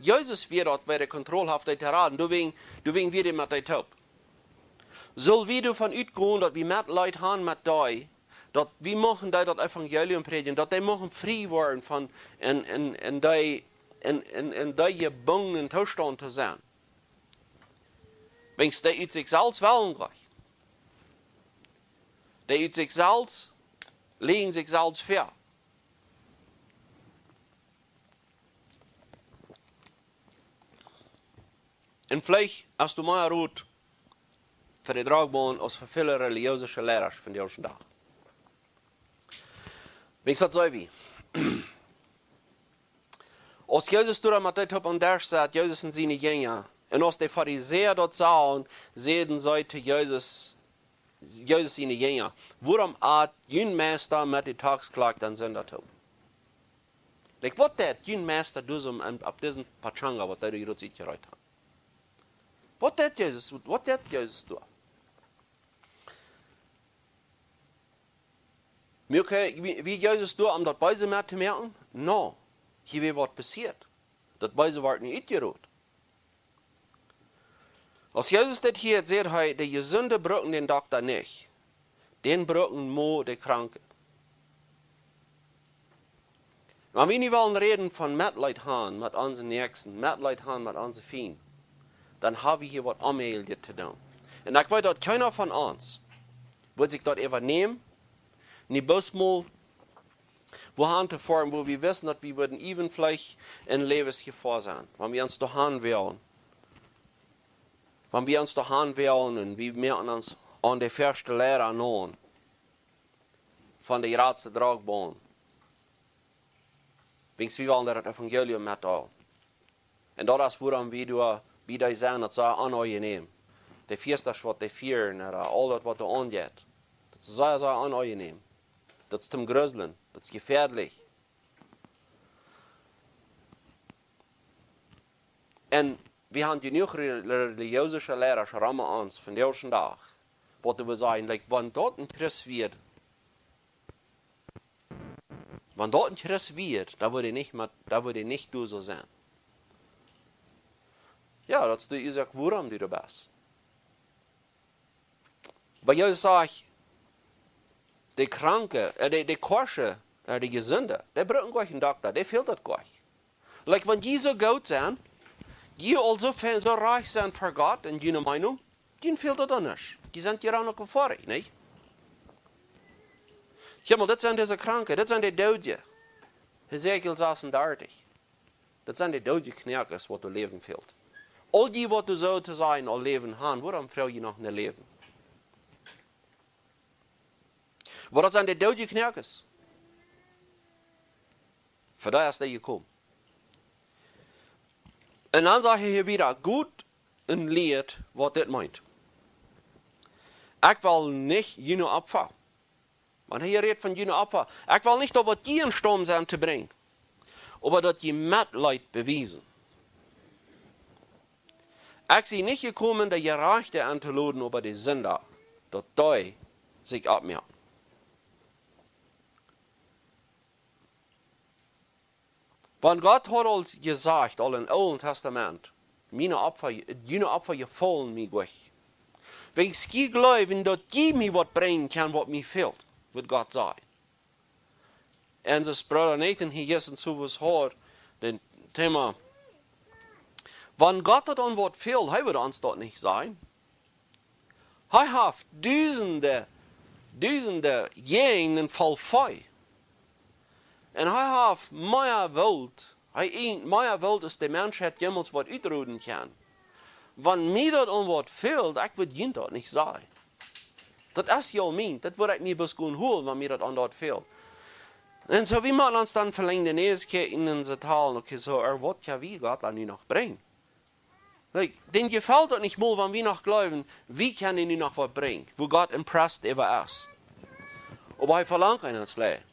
Jesus wia daut, wäa de Kontroll haft, dee to raden. Doawäajen, doawäajen wia dee met dee toop. Sull wie doavon utgonen, daut wie Metleet han met dee, daut wie muchten dee daut Evangelium prädjen, daut dee muchten frie woaren von en, en, en dee, en, en, en dee jebungnen Toostaunt to sennen? Wiels dee ut sikj selfst wellen jlikj. Dee ut sikj selfst, läajen sikj selfst väa. Un veleicht hast du mea Rot fa de Drogmaun aus fa väle relijeese Liera vondoag dän Dach. Wiels daut soo wie. Aus Jesus doa met dee toop aum Desch saut, Jesus un siene Jinja, un aus de Farisäa daut sagen, säden see to Jesus, Jesus siene Jinja: "Wuarom at jun Meista met de Taxkloakta un Sinda toop?" Like, waut deed jun Meista doa soo opp, opp disen Pachanga, waut hee doa jrots utjereet haud? Waut deed Jesus, waut deed Jesus doa? Muak hee, wia, wia Jesus doa om daut Beese mettomoaken? No. Hia wia waut passieet. Daut Beese wort nu utjerot. Aus Jesus dit hieed, säd hee: "De Jesunde brucken dän Dokta nich, dän brucken mau de Kranke." Wan wie nu wellen räden von Metleet han met onse Näakjsten, Metleet han met onse Fiend, dan ha wie hia waut Onmäajlichtet to doonen. Un ekj weet, daut kjeena von ons wudd sikj daut äwanämen, nich bloos mol wua han to foaren, wua wie wisten, daut wie wudden äwent veleicht en Läwensjefoa sennen, wan wie ons doa han woagen. Wan wie ons doa han woagen un wie moaken ons aun de väaschte Liera aun von de jratste Drogbaunen. Wiels wie wellen daut Evangelium metdeelen. Un daut es wuarom wie doa, wie doa sent, daut es sea onanjenäm. De Fiestasch, waut dee fieren, ooda aul daut, waut doa aunjeit. Daut es sea, sea onanjenäm. Daut es toom Gruslen. Daut es jefäadlich. Un wie han jenuach re-, relijeese Liera rom ons vondoag dän Dach, waut wie sajen, like, wan daut een Christ wia, wan daut een Christ wia, dan wudd hee nich mea, dan wudd hee nich doa soo sennen. Jo, daut es de Uasoak, wuarom du doa best. Oba Jesus sajcht, de Kranke, äh, de, de Kranke, äh, de Jesunde, dee brucken goanich eenen Dokta, dee fält daut goanich. Like, wan jie soo goot sent, jie aul soo fein, soo rikj sent fa Gott en june Meenunk, dan fält daut aun nuscht. Jie sent hia aun uk befoaren, nich? Kjikj mol, dit sent dise Kranke, dit sent de Doodje. Hesekiel sasendartich. Daut sent de doodje Kjoakes, waut doa Läwen fält. Aul dee, waut doa soo to sajen aul Läwen han, wuarom froag jie noch no Läwen? Oba daut sent de doodje Kjoakes. Fa dee es hee jekomen. Un dan sajcht hee hia wada, goot un lieet, waut dit meent. Ekj well nich june Opfa. Wan hee rät von june Opfa. Ekj well nich daut, waut jie emstaund sent to brinjen, oba daut jie Metleet bewiesen. Ekj sie nich jekomen, de Jerajchte entoloden, oba de Sinda, daut dee sikj oppmoaken. Wan Gott haud aul jesajcht, aul em Oolen Tastament, miene Opfa, june Opfa jefaulen mie goanich. Wan jie jleewen, daut jie mie waut brinjen kjennen, waut mie fält, wudd Gott sajen. Un soo aus Brooda Nathan hia jistren soo waut haud, daut Thema, wan Gott daut aun waut fält, hee wudd ons daut nich sajen. Hee haft dusende, dusende Jäajenden voll Vee. Un hee haft mea Welt, hee eent mea Welt aus de Menschheit jemols waut utroden kaun. Wan mie daut aun waut fält, ekj wudd junt daut nich sajen. Daut es jo mien, daut wudd ekj mie bloos gonen holen, wan mie daut aun daut fält. Un soo, wie motten ons dan velenjd de Näs kjikjen un soo talen, okay, soo, ea waut kjenn wie Gott dan nu noch brinjen? Like, däm jefält daut nich mol, wan wie noch jleewen, wie kjennen nu noch waut brinjen, wua Gott impressed äwa es. Oba hee velangt eent ons Läwen.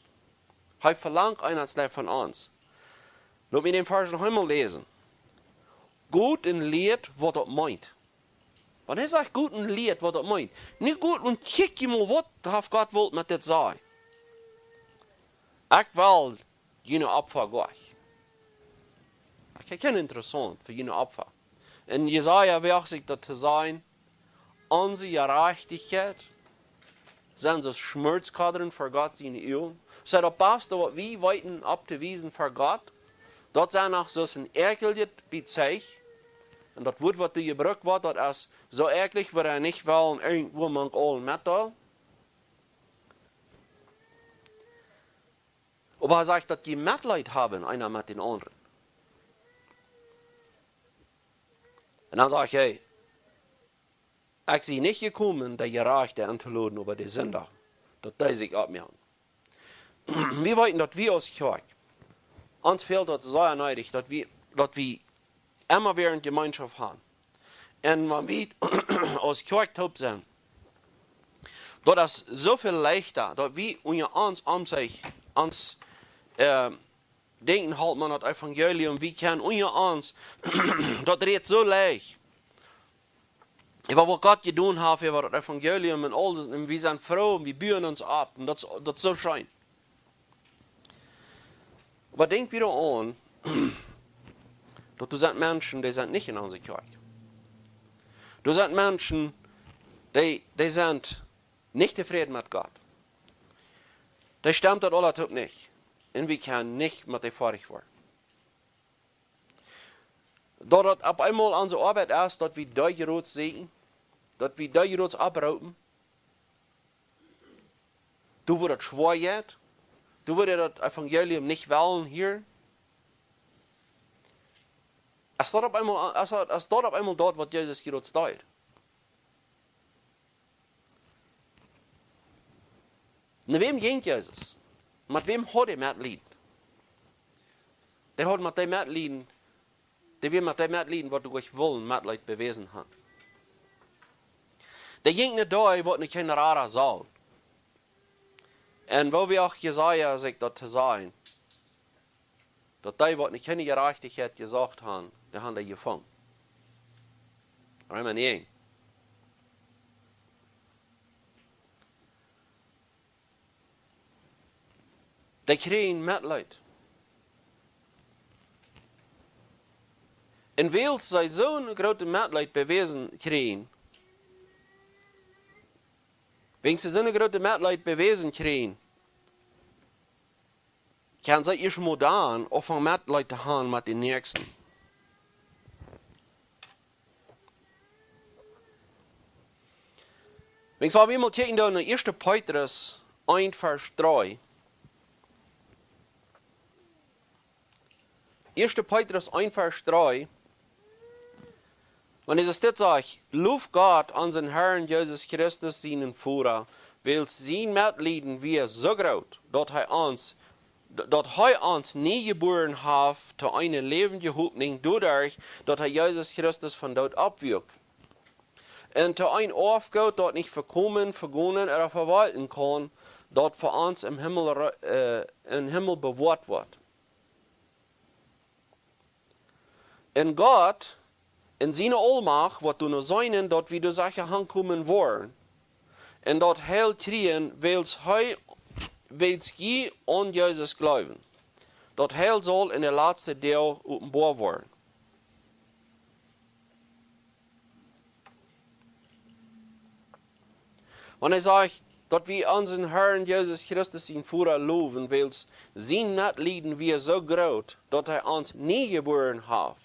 Hee velangt eent von ons. Lot mie dän Varsch noch eemol läsen. Goot un lieet, waut daut meent. Wan hee sajcht, goot un lieet, waut daut meent. Nu goot un kjikj mol, waut haft Gott wult met dit sajen. Ekj well june Opfa goa. Ekj hab kjeen Interesse fa june Opfa. Un Jesaja woagt sikj daut to sajen, onse Jerajchtichkjeit sent soo aus Schmutzkjadren ver Gott siene Uagen. Soo daut baste, waut wie weeten opptowiesen ver Gott, daut sent noch soo aus een äakjeljet Bezeich. Un daut Wuat, waut doa jebrukt woat, daut es soo äakjlich, waut hee nich well irjentwua mank aul met doa. Oba hee sajcht, daut jie Metleet haben, eena met dän aundren. Un dan sajcht hee, ekj sie nich jekomen, de Jerajchte entoloden, oba de Sinda, daut dee sikj oppmoaken. Wie weeten, daut wie aus Kjoakj, ons fält daut sea needich, daut wie, daut wie emma wada Jemeenschoft haben. Un wan wie aus Kjoakj toop sent, daut es soo väl leichta, daut wie unja ons om sikj, ons, äh, denkjen, haft maun daut Evangelium, wie kjennen unja ons, daut rät soo leicht. Äwa waut Gott jedonen haft, äwa daut Evangelium un aules, un wie sent froo, un wie buen ons opp, un daut, daut es soo scheen. Oba denkj wada aun, daut doa sent Menschen, dee sent nich en onse Kjoakj. Doa sent Menschen, dee, dee sent nich tofräd met Gott. Dee stemt daut aula toop nich. Un wie kjennen nich met dee foadich woaren. Daut daut opp eemol onse Oabeit es, daut wie dee Jroots sajen, daut wie dee Jroots opproopen, doa wua daut schwoa jeit, doa wua dee daut Evangelium nich wellen hieren. Es daut opp eemol, es daut, es daut opp eemol daut, waut Jesus Jroots deed? No wäm jinkj Jesus? Met wäm haud hee Metleet? Dee haud met dee Metleet, dee wia met dee Metleet, waut doa nich wullen Metleet bewäsen haben. Dee jinkj no dee, waut nich kjeene Rara saul. Un woo wie uk Jesaja sajcht daut to sajen, daut dee, waut nich kjeene Jerajchtichkjeit jesocht haben, dee haben dee jefungen. Amen. Dee kjrieen Metleet. Un wiels see soon groote Metleet bewäsen kjrieen, wiels see soon groote Metleet bewäsen kjrieen, kjennen see ieescht mol dan aunfangen Metleet to haben met dän Näakjsten. Wan wie mol kjikjen dan no ieeschte Petrus eent Varsch dree. Ieeschte Petrus eent Varsch dree. Wan hee dit sajcht: Low Gott, onsen Herrn Jesus Christus, sienen Voda, wiels sien Metleet wia soo groot, daut hee ons, daut hee ons nie jebuaren haft to eene läwendje Hopninj, doaderch daut hee Jesus Christus vom Doot oppwakjt. Un to een Oafgoot, daut nich vekomen, vegonen ooda vewalten kaun, daut fa ons em Himmel, äh, em Himmel bewoat woat. Un Gott, en siene Aulmacht, woat doano seenen, daut wie doa secha aunkomen woaren. Un daut Heil kjrieen, wiels hee, wiels jie aun Jesus jleewen. Daut Heil saul en de latste Doag openboa woaren. Wan hee sajcht, daut wie onsen Herrn Jesus Christus sien Voda lowen, wiels sien Metleet wia soo groot, daut hee ons nie jebuaren haft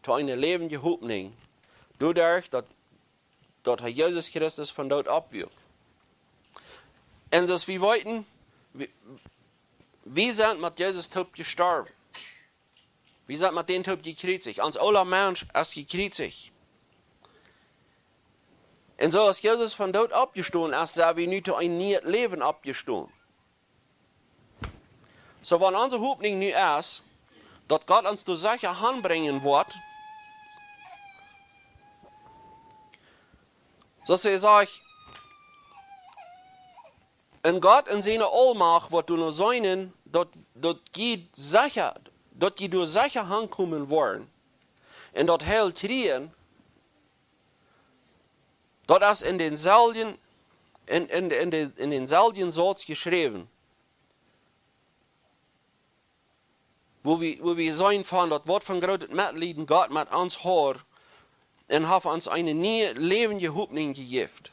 to eene läwendje Hopninj, doaderch daut, daut hee Jesus Christus vom Doot oppwakjt. Un soo aus wie weeten, wie, wie sent met Jesus toop jestorwen. Wie sent met dän toop jekjriezicht. Ons oola Mensch es jekjriezicht. Un soo aus Jesus vom Doot oppjestonen es, sent wie nu to een nieet Läwen oppjestonen. Soo, wan onse Hopninj nu es, daut Gott ons doa secha aunbrinjen woat, soo aus hee sajcht, un Gott en siene Aulmacht woat doano seenen, daut, daut jie secha, daut jie doa secha aunkomen woaren. Un daut Heil kjrieen, daut es en dänselwjen, en, en, en de, en dänselwjen Sauz jeschräwen. Wua wie, wua wie seenen von daut Wuat von grootet Metlieden Gott met ons haud un haft ons eene niee läwendje Hopninj jejäft.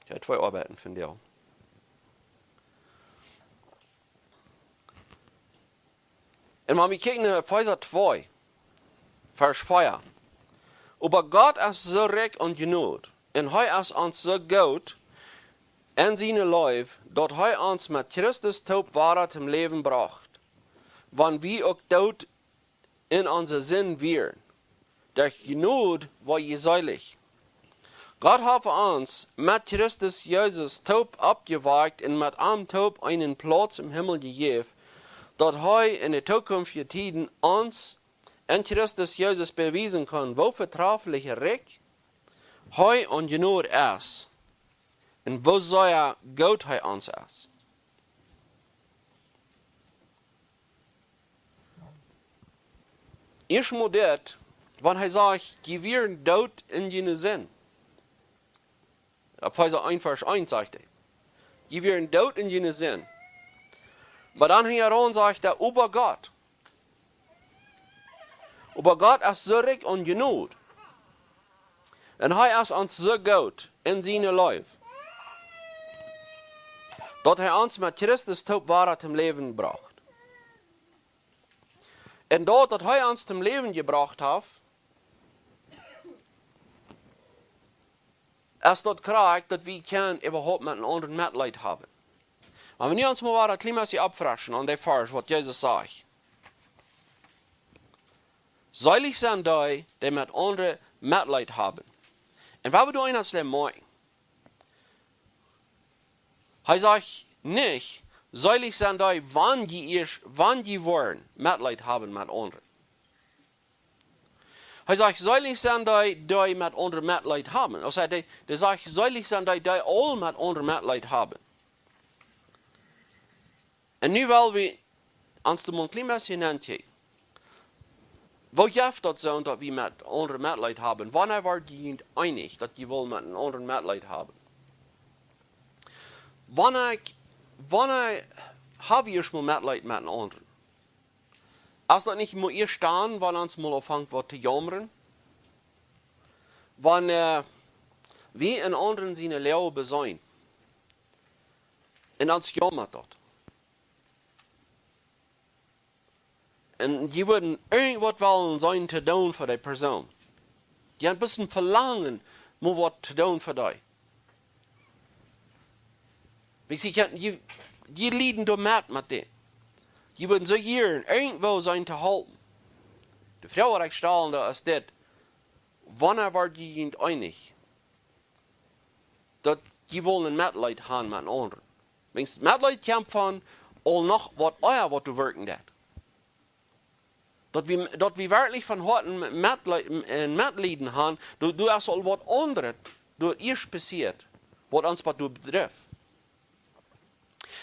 Jo, twee Oabeiten von dee. Un wan wie kjikjen en Efeesa twee, Varsch vea. Oba Gott es soo rikj aun Jnod, un hee es ons soo goot en siene Leew, daut hee ons met Christus toop wada toom Läwen brocht, wan wie uk doot en onse Sind wieren. Derch Jnod woa jie seelich. Gott haft ons met Christus Jesus toop oppjewakjt un met am toop eenen Plauz em Himmel jejäft, daut hee en de tookunftje Tieden ons en Christus Jesus bewiesen kaun, woo vetraflich rikj hee aun Jnod es un woo sea goot hee ons es. Ieescht mol dit, wan hee sajcht, jie wieren doot en june Sind. Opp Efeesa eent Varsch eent sajcht hee, jie wieren doot en june Sind. Oba dan hinjaraun sajcht hee, oba Gott. Oba Gott es soo rikj aun Jnod. Un hee es ons soo goot en siene Leew, daut hee ons met Christus toop wada toom Läwen brocht. Un daut, daut hee ons toom Läwen jebrocht haft, es daut krakjt, daut wie kjennen äwahaupt met eenen aundren Metleet haben. Oba wan wie ons mol wada een kjlien bät oppfreschen aun dän Varsch, waut Jesus sajcht. Seelich sent dee, dee met aundre Metleet haben. Un waut wie doa eent aus moaken. Hee sajcht nich, seelich sent dee, wan jie ieescht, wan jie woaren Metleet haben met aundre. Hee sajcht, seelich sent dee, dee met aundre Metleet haben. Aulsoo, hee, hee sajcht, seelich sent dee, dee aul met aundre Metleet haben. Un nu well wie ons doa mol een kjlien bät nenn kjikjen. Woo jeft daut soo, daut wie met aundre Metleet haben? Wanea woa jie junt eenich, daut jie wellen met eenen aundren Metleet haben? Wanea, wanea hab jie ieescht mol Metleet met eenen aundren? Es daut nich mol ieescht dan, wan ons mol aunfangt waut to jaumren? Wan, äh, wie eenen aundren siene Loag beseenen. Un ons jaumat daut. Un jie wudden irjent waut wellen sennen to doonen fa dee Persoon. Jie haben bloos een Velangen, mau waut to doonen fa dee. Wiels jie kjennen, jie, jie lieden doamet met dee. Jie wudden soo jieren irjentwoo sennen to halpen. De Froag, waut ekj stalen doo, es dit: Wanea woa jie junt eenich, daut jie wellen Metleet haben met eenen aundren? Wiels Metleet kjemt von aul noch waut ea waut doa werkjen deit. Daut wie, daut wie werkjlich von Hoaten Metle-, äh, Metlieden haben, doa, doa es aul waut aundret, doa ieescht passieet, waut ons waut doa bedrift.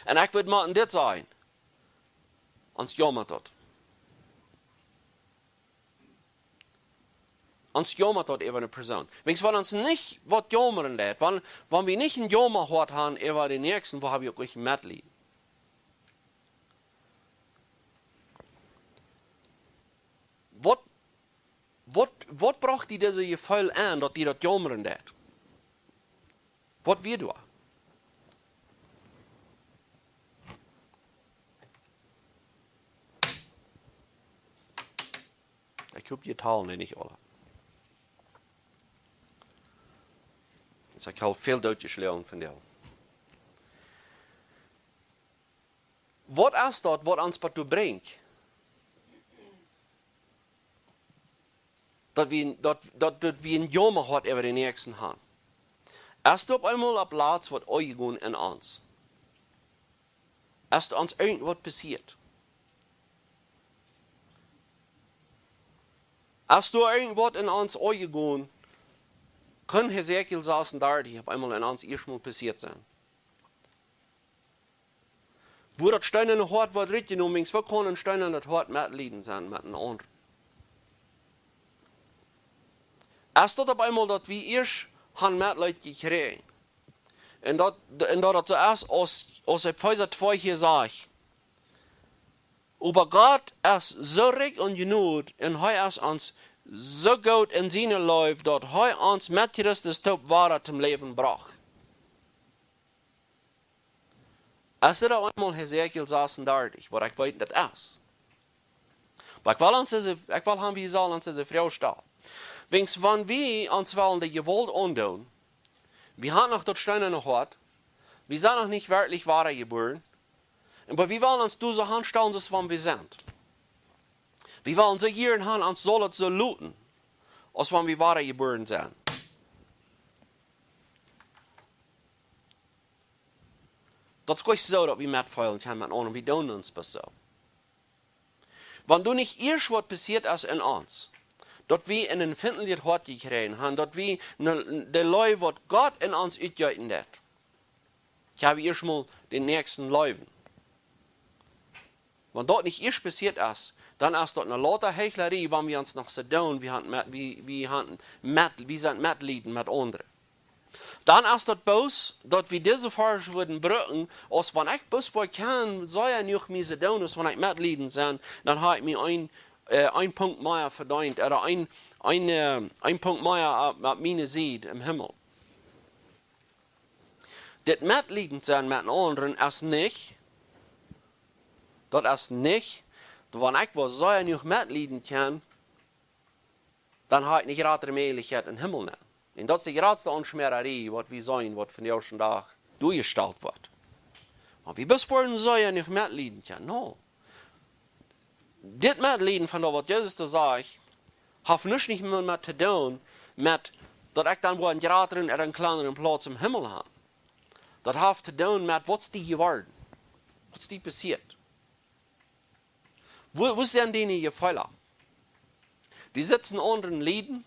Un ekj wudd mau dit sajen: Ons jaumat daut. Ons jaumat daut äwa eene Persoon. Wiels wan ons nich waut jaumren deit, wan, wan wie nich een Jauma-Hoat haben äwa dän Näakjsten, woo hab wie uk nich Metleet? Waut, waut, waut brocht die dise Jefeel aun, daut die daut jaumren deit? Waut wia doa? Ekj hop, jie talen nich aule. Ekj hab väl dootjeschloagen von dee. Waut es daut, waut ons doatoo brinjt, daut wie, daut, daut, daut wie een Jauma-Hoat äwa dän Näakjsten haben? Es doa opp eemol opp latst waut aunjegonen en ons? Es doa ons irjent waut passieet? Aus doa irjentwaut en ons aunjegonen, kunn Hesekiel sasundartich opp eemol en ons ieescht mol passieet sennen. Wua daut steenane Hoat woat rutjenomen, wiels wie kjennen een steenanet Hoat metlieden sennen met een aundret. Es daut opp eemol daut wie ieescht han Metleet jekjräajen. Un daut, un daut daut soo es aus, aus Efeesa twee hia sajcht. Oba Gott es soo rikj aun Jnod un hee es ons soo goot en siene Leew, daut hee ons met Christus toop wada toom Läwen brocht. Es dit opp eemol Hesekiel sasundartich, waut ekj weet, daut es. Oba ekj well ons dise, ekj well han, wie sellen ons dise Froag stalen. Wiels wan wie ons wellen de Jewault aundoonen, wie han noch daut steenane Hoat, wie sent noch nich werkjlich wada jebuaren, oba wie wellen ons doa soo aunstalen, soo aus wan wie sent. Wie wellen soo jieren han, ons saul et soo loten, aus wan wie wada jebuaren sent. Daut es nich soo, daut wie metfeelen kjennen met aundre, wie doonen ons bloos soo. Wan doa nich ieescht waut passieet es en ons, daut wie een finjlich Hoat jekjräajen han, daut wie ne, de Leew, waut Gott en ons utjeeten deit, ekj hab ieescht mol dän Näakjsten leewen. Wan daut nich ieescht passieet es, dan es daut ne lauta Heichlerie, wan wie ons noch soo doonen, wie han met, wie, wie han met, wie sent metlieden met aundre. Dan es daut bloos, daut wie dise Varsch wudden brucken, aus wan ekj bloos woa kjennen, soo jenuach mie soo doonen, aus wan ekj metlieden sie, dan hab ekj mie een, äh, een Punkt mea vedeent, ooda een, een, äh, een Punkt mea opp, opp miene Sied em Himmel. Dit metliedent sennen met een aundren es nich, daut es nich, wan ekj woa soo jenuach metlieden kjennen, dan hab ekj nich jratre Mäajlichkjeit em Himmel nenn. Un daut es de jratste Aunschmäararie, waut wie seenen, waut vondoag dän Dach derchjestalt woat. Wan wie bloos woaren soo jenuach metlieden kjennen, no. Dit Metlieden von daut, waut Jesus doa sajcht, haft nuscht nich mea met to doonen, met daut ekj dan woa een jratren ooda een kjlandren Plauz em Himmel han. Daut haft to doonen met, waut es die jeworden? Waut es die passieet? Wua, wua sent diene Jefeelen? Dee sitt een aundren lieden.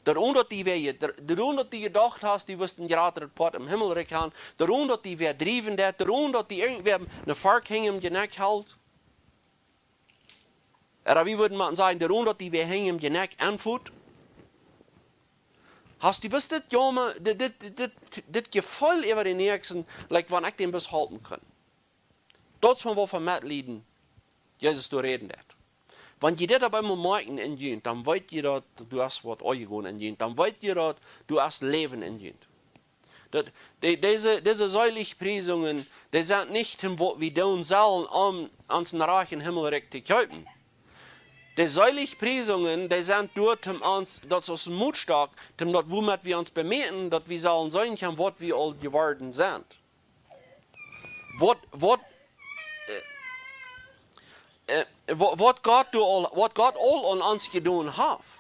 Doaromm daut du wäa je-, doaromm daut du jedocht hast, du wurscht een jratret Poat em Himmelrikj han. Doaromm daut du wäa driewen deed. Doaromm daut du irjentwäa ne Vark hinjen Jnekj helt. Ooda wie wudden mau sajen, doaromm daut du wäa hinjen Jnekj aunfot. Hast du bloos dit, Joma, dit, dit, dit, dit, dit Jefeel äwa dän Näakjsten, like, wan ekj dän bloos halpen kunn. Daut es von waut fa Metlieden Jesus doa räden deed. Wan jie dit opp eemol moakjen en junt, dan weet jie daut, du hast waut aunjegonen en junt. Dan weet jie daut, du hast Läwen en junt. Daut, dee, dise, dise Seligpriesungen, dee sent nich om waut wie doonen sellen, om ons een rikjet Himmelrikj to kjeepen. Dee Seligpriesungen, dee sent doa om ons, daut es ons Mootstock, om daut, wuamet wie ons bemäten, daut wie sellen seenen kjennen, waut wie aul jeworden sent. Waut, waut, äh, äh, wa-, waut Gott doa aul, waut Gott aul aun ons jedonen haft.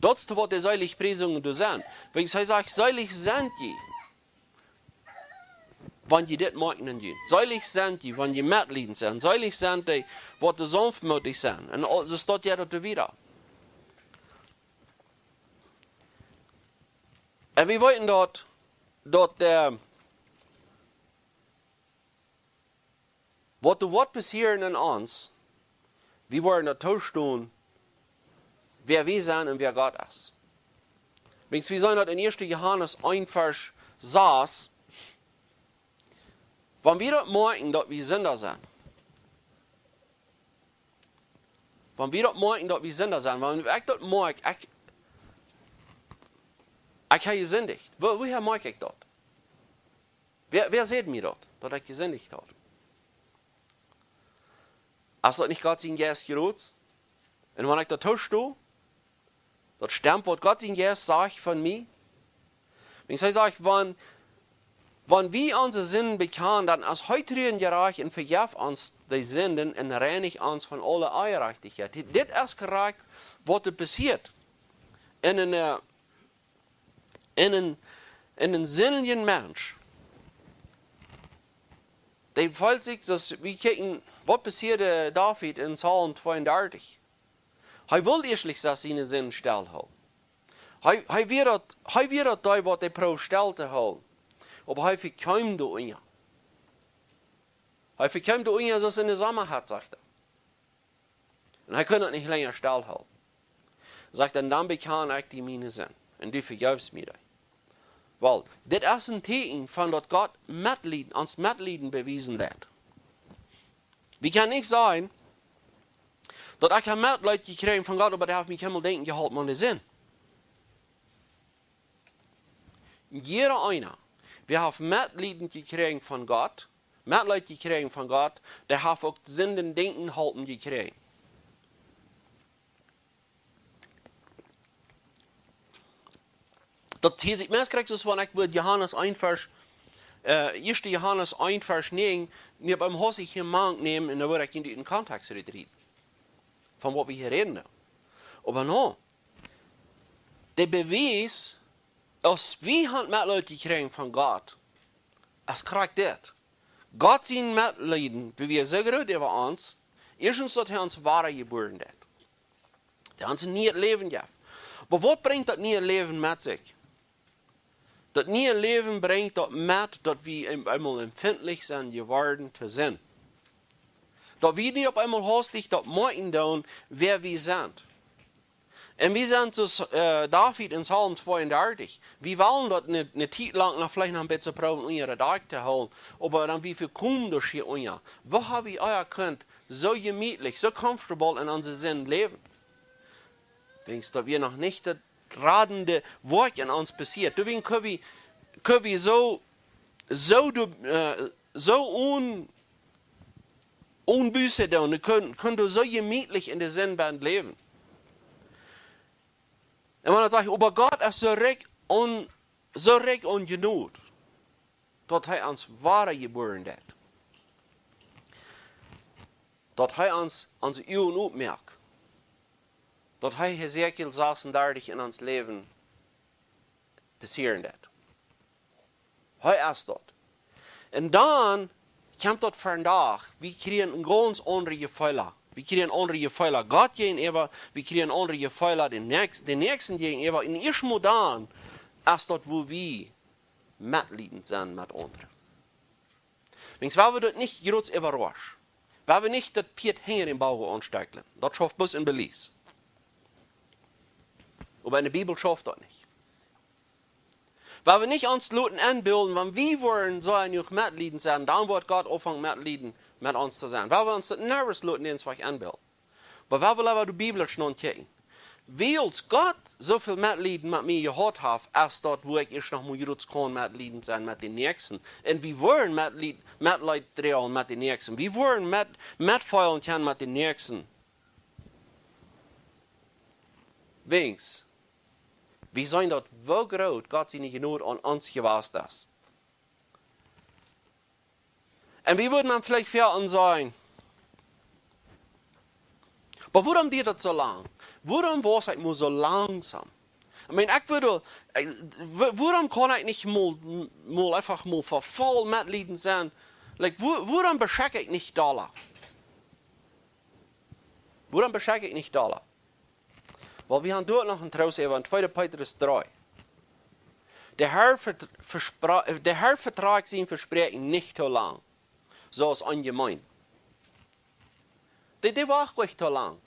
Daut es waut de Seligpriesungen doa sent. Wiels hee sajcht, selig sent jie, wan jie dit moakjen en junt. Selig sent jie, wan jie metliedent sent. Selig sent dee, waut doa saunftmootich sent. Un aul, soo steit daut doa wieda. Un wie weeten daut, daut, äh, waut doa woat passieren en ons, wie woaren daut toostonen, wäa wie sent un wäa Gott es. Wiels wie seenen daut en ieeschte Johanes eent Varsch sas, wan wie daut moakjen, daut wie Sinda sent, wan wie daut moakjen, daut wie Sinda sent, wan ekj daut moakj, ekj, ekj hab jesindicht. Wua, wua moakj ekj daut? Wäa, wäa sajcht mie daut, daut ekj jesindicht hab? Es daut nich Gott sien Jeist jrots? Un wan ekj daut toosto, daut stemt, waut Gott sien Jeist sajcht von mie. Wiels hee sajcht, wan, wan wie onse Sinden bekjanen, dan es hee tru un jerajcht un vejeft ons de Sinden un reinicht ons von aule Onjerajchtichkjeit. Dit, dit es krakjt, waut doa passieet. En een, äh, en een, en een sindjen Mensch, dee feelt sikj, daut, wie kjikjen, waut passieed David en Psalm tweeundartich. Hee wull ieeschtlich siene Sind stell hoolen. Hee, hee wia daut, hee wia daut dee, waut de Proow stell to hoolen. Oba hee vekjeem doa unja. Hee vekjeem doa unja, soo aus en de Sommahitt, sajcht hee. Un hee kunn daut nich lenja stell hoolen. Sajcht hee: "Dan bekjan ekj die miene Sind. Un du vejeefst mie dee." Well, dit es een Tieekjen von daut Gott Metlieden, ons Metlieden bewiesen deit. Wie kjennen nich sajen, daut ekj hab Metleet jekjräajen von Gott, oba dee haft mie kjeenmol denkjen jeholpen aun de Sind. Jieda eena, wäa haft Metlieden jekjräajen von Gott, Metleet jekjräajen von Gott, dee haft uk Sind denkjen jeholpen jekjräajen. Daut hia sikj meist krakjt es, wan ekj wudd Johanes eent Varsch, äh, ieeschte Johanes eent Varsch näajen, nu opp eemol hastich hia mank nämen un dan wudd ekj junt ut dän Kontext rut rieten. Von waut wie hia räden. Oba no, de Bewies, aus wie haben Metleet jekjräajen von Gott, es krakjt dit. Gott sien Metlieden, wia soo groot äwa ons, ieeschtens daut hee ons wada jebuaren deed. Daut hee ons een nieet Läwen jeef. Oba waut brinjt daut nieet Läwen met sikj? Daut nieet Läwen brinjt daut met, daut wie een-, eemol empfintlich sent jeworden to Sind. Daut wie nu opp eemol hastich daut moakjen doonen, wäa wie sent. Un wie sent soo aus, äh, David en Psalm tweeundartich. Wie wellen daut ne, ne Tiet lang noch veleicht noch een bät proowen unja de Dakj to hoolen, oba dan wie vekjeemen doa hia unja. Woo hab wie ea kunt soo jemietlich, soo comfortable en onse Sind läwen? Wäajens daut wia noch nich daut radende Woakj en ons passieet. Doawäajen kjenn wie, kjenn wie soo, soo, du, äh, soo un-, onbuse doonen, kjenn, kjenn wie soo jemietlich en de Sind bie läwen. Un wan daut sajcht, oba Gott es soo rikj aun, soo rikj aun Jnod, daut hee ons wada jebuaren deed. Daut hee ons, onse Uagen opmoakt. Daut hee Hesekiel sasuntachtig en ons Läwen passieren deed. Hee es daut. Un dan kjemt daut vondoag, wie kjrieen een gaunz aundret Jefeel. Wie kjrieen aundre Jefeel. Gott jäajenäwa, wie kjrieen aundre Jefeel, dän Näakjsten, dän Näakjsten jäajenäwa. Un ieescht mol dan es daut, wua wie metliedent sent met aundre. Wäajens, wan wie daut nich jrods äwaraschen, wan wie nich daut Pieet hinja dän Boagen aunstekjlen, daut schauft bloos en Belies. Oba en de Bibel schauft daut nich. Wan wie nich ons loten enbilden, wan wie woaren soo jenuach metliedent sennen, dan woat Gott aunfangen metliedent met ons to sennen. Wan wie ons daut niemols loten ieescht enbilden. Oba wan wie leewa de Bibel nodenkjen, wiels Gott soo väl Metlieden met mie jehaut haft, es daut, wua ekj ieescht noch mol jrods kaun metliedent sennen met dän Näakjsten. Un wie woaren Metlied, Metleet droagen met dän Näakjsten. Wie woaren met, metfeelen kjennen met dän Näakjsten. Wäajens, wie seenen daut, woo groot Gott siene Jnod aun ons jewast es. Un wie wudden dan veleicht fäa aun sennen: "Oba wuarom diet daut soo lang? Wuarom woa ekj mol soo langsom? Ekj meen, ekj wudd, ekj, wo-, wuarom kaun ekj nich mol, mol eefach mol vefoll metliedent sennen? Like, wua-, wuarom beschick ekj nich dolla? Wuarom beschick ekj nich dolla?" Well, wie haben doa noch een Troost äwa en tweede Petrus dree. De Herr vert-, vespra-, de Herr vetrakjt sien Vespräakjen nich too lang, soo aus onjemeent. Dee, dee wacht nich too lang.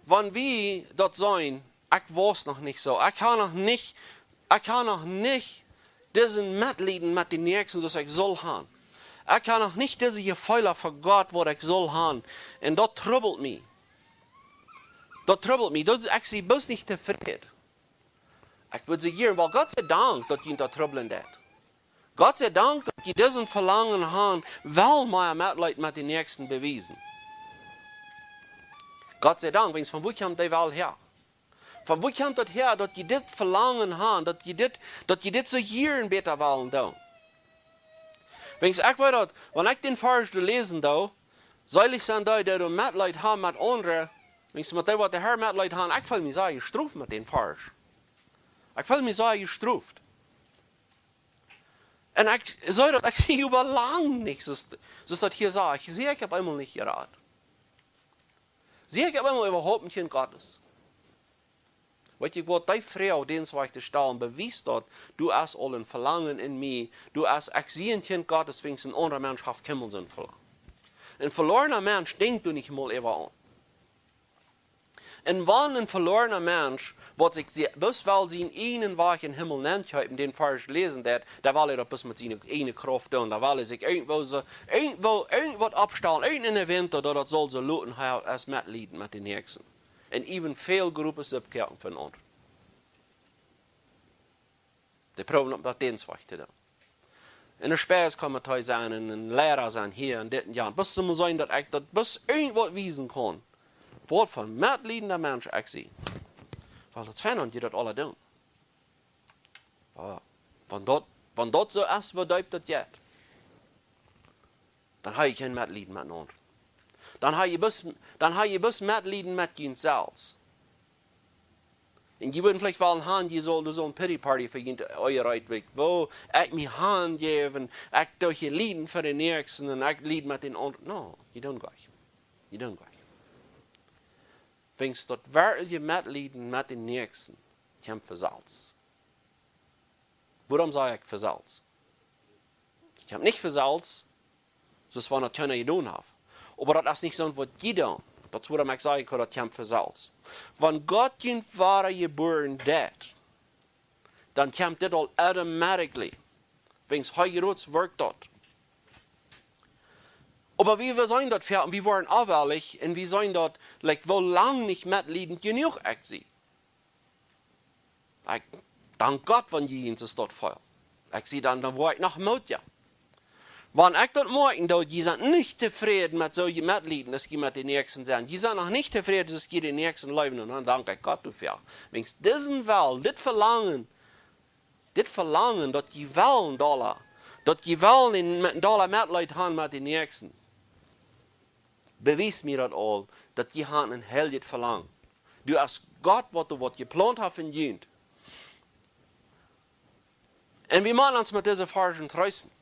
Wan wie daut seenen, ekj wia noch nich soo. Ekj hab noch nich, ekj hab noch nich dise Metlieden met dän Näakjsten, soo aus ekj sull haben. Ekj hab noch nich dise Jefeelen fa Gott, waut ekj sull haben. Un daut trubbelt mie. Daut trubbelt mie. Daut, ekj sie bloos nich tofräd. Ekj wudd sajen, well, Gott sie Dank, daut junt daut trubblen deit. Gott sie Dank, daut jie disen Velangen haben, well mea Metleet met dän Näakjsten bewiesen. Gott sie Dank, wäajens von wua kjemt dee Well häa? Von wua kjemt daut häa, daut jie dit Velangen haben, daut jie dit, daut jie dit soo jieren bäta wellen doonen? Wäajens ekj weet daut, wan ekj dän Varsch doa läsen doo, selig sent dee, dee doa Metleet haben met aundre, wäajens met dee, waut de Herr Metleet haft, ekj feel mie sea jestroft met dän Varsch. Ekj feel mie sea jestroft. Un ekj saj daut, ekj sie äwa lang nich, soo aus, soo aus daut hia sajcht. Ekj sie, ekj hab eemol nich jerat. Sie ekj opp eemol äwahaupt een Kjint Gottes? Weet jie waut, dee Froag, dän Wajch to stalen, bewiest daut, du hast aul een Velangen en mie, du hast, ekj sie een Kjint Gottes, wiels een aundra Mensch haft kjeenmol soon Velangen. Een veloarna Mensch denkjt doa nich mol äwa aun. Un wan een veloarna Mensch, waut sikj sie-, bloos well sienen eenen Wajch em Himmel nenn haben, dän Varsch läsen deit, dan well hee daut bloos met siene eejne Krauft doonen. Dan well hee sikj irjentwoo soo, irjentwoo, irjentwaut oppstalen, irjent een Event, daut daut saul soo loten, hee haft Metleet met dän Näakjsten. Un even väl Gruppen oppkoaken fa een aundren. Dee proowen opp daut dän Wajch to doonen. En de Spieejel kaun et hia sennen, en, en Liera sennen hia en dit en jant. Bloos om to seenen daut ekj daut bloos irjentwaut wiesen kaun, waut fa een metliedenda Mensch ekj sie. Well, daut es fein, wan jie daut aula doonen. Oba wan daut, wan daut soo es, woo deep daut jeit, dan hab jie kjeen Metleet met een aundren. Dan hab jie bloos, dan hab jie bloos Metleet met junt selfst. Un jie wudden veleicht wellen haben, jie sullen, doa soo een Pity Party fa junt, ea rajcht, weet, woo ekj mie hanjäw, ekj doo hia lieden fa dän Näakjsten un ekj lied met dän aundren. No, you don't go. You don't go. Wiels daut werkjliche Metleet met dän Näakjsten kjemt von selfst. Wuarom saj ekj von selfst? Daut kjemt nich von selfst, soo aus wan daut kjeena jedonen haft. Oba daut es nich soo waut jie doonen. Daut es wuarom ekj saj, ekj hab daut kjemt von selfst. Wan Gott junt wada jebuaren deit, dan kjemt dit aul automatically. Wiels hee jrots werkjt daut. Oba wie, wie seenen daut ver-, wie woaren aufwellich un wie seenen daut, like, woo lang nich metliedend jenuach ekj sie. Ekj dank Gott, wan jie en soo daut fälen. Ekj sie dan, dan woa ekj noch Moot, jo. Wan ekj daut moakjen doo, jie sent nich tofräd met soo je-, metlieden, aus jie met dän Näakjsten sent. Jie sent noch nich tofräd, aus jie dän Näakjsten leewen, un dan dank ekj Gott doafäa. Wiels disen Well, dit Velangen, dit Velangen, daut jie wellen dolla, daut jie wellen een, met een dolla Metleet haben met dän Näakjsten, bewiest mie daut aul, daut jie haben een heiljet Velangen. Du hast Gott, waut doa waut jeplaunt haft en junt. Un wie motten ons met dise Varschen treesten.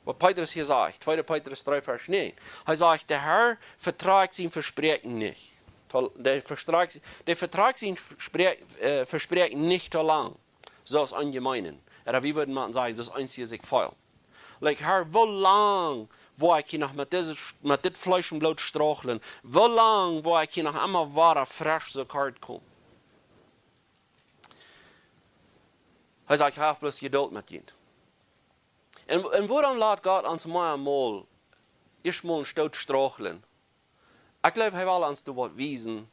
Waut Petrus hia sajcht, tweede Petrus dree Varsch näajen. Hee sajcht, de Herr vetrakjt sien Vespräakjen nich. To-, dee vetrakjt, dee vetrakjt sien Vespräa-, äh, Vespräakjen nich too lang. Soo aus eenje meenen. Ooda wie wudden mau sajen, soo aus eenje sikj feelen. Like, Herr, woo lang woa ekj hia noch met dise, met dit Fleesch un Bloot strugglen? Woo lang woa ekj hia noch emma wada fresch soo kort komen? Hee sajcht, hab bloos Jeduld met junt. Un, un wuarom lat Gott ons mau mol ieescht mol een Stoot strugglen? Ekj jleew, hee well ons doa waut wiesen,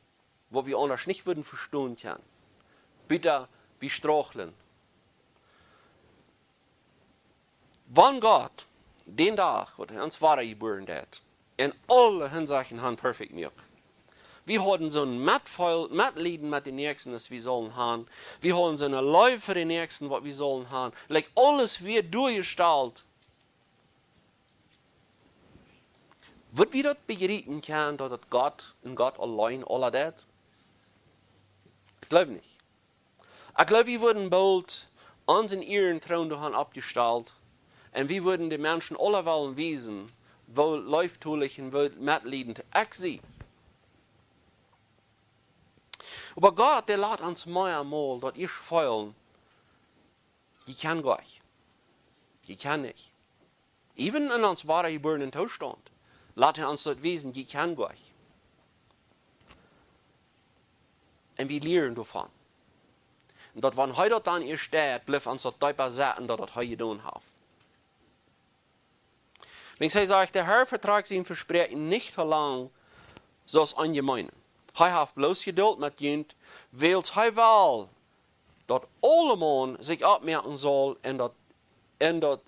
waut wie aundasch nich wudden vestonen kjennen. Bitte, wie strugglen. Wan Gott dän Dach, waut hee ons wada jebuaren deed, en aule Hinsechten han perfekt muak. Wie hauden soon Metfeel, Metlieden met dän Näakjsten, aus wie sullen han. Wie hauden soone Leew fa dän Näakjsten, waut wie sullen han. Like, aules wia doajestalt. Wudd wie daut bejriepen kjennen, daut daut Gott un Gott auleen aules deit? Ekj jleew nich. Ekj jleew, wie wudden boolt onsen Ierentroon doa han oppjestalt un wie wudden de Menschen aula wellen wiesen, woo leeftolich un woo metliedend ekj sie. Oba Gott, dee lat ons mau mol daut ieescht feelen, jie kjennen goanich. Jie kjennen nich. Even en ons wada jebuarnen Toostaunt, lat hee ons daut wiesen, jie kjennen goanich. Un wie lieren doavon. Un daut, wan hee daut dan ieescht deit, blift ons daut deepa sitten, daut daut hee jedonen haft. Wiels hee sajcht, de Herr vetrakjt sien Vespräakjen nich too lang, soo aus eenje meenen. Hee haft bloos Jeduld met junt, wiels hee well, daut aulemaun sikj oppmoaken saul un daut, un daut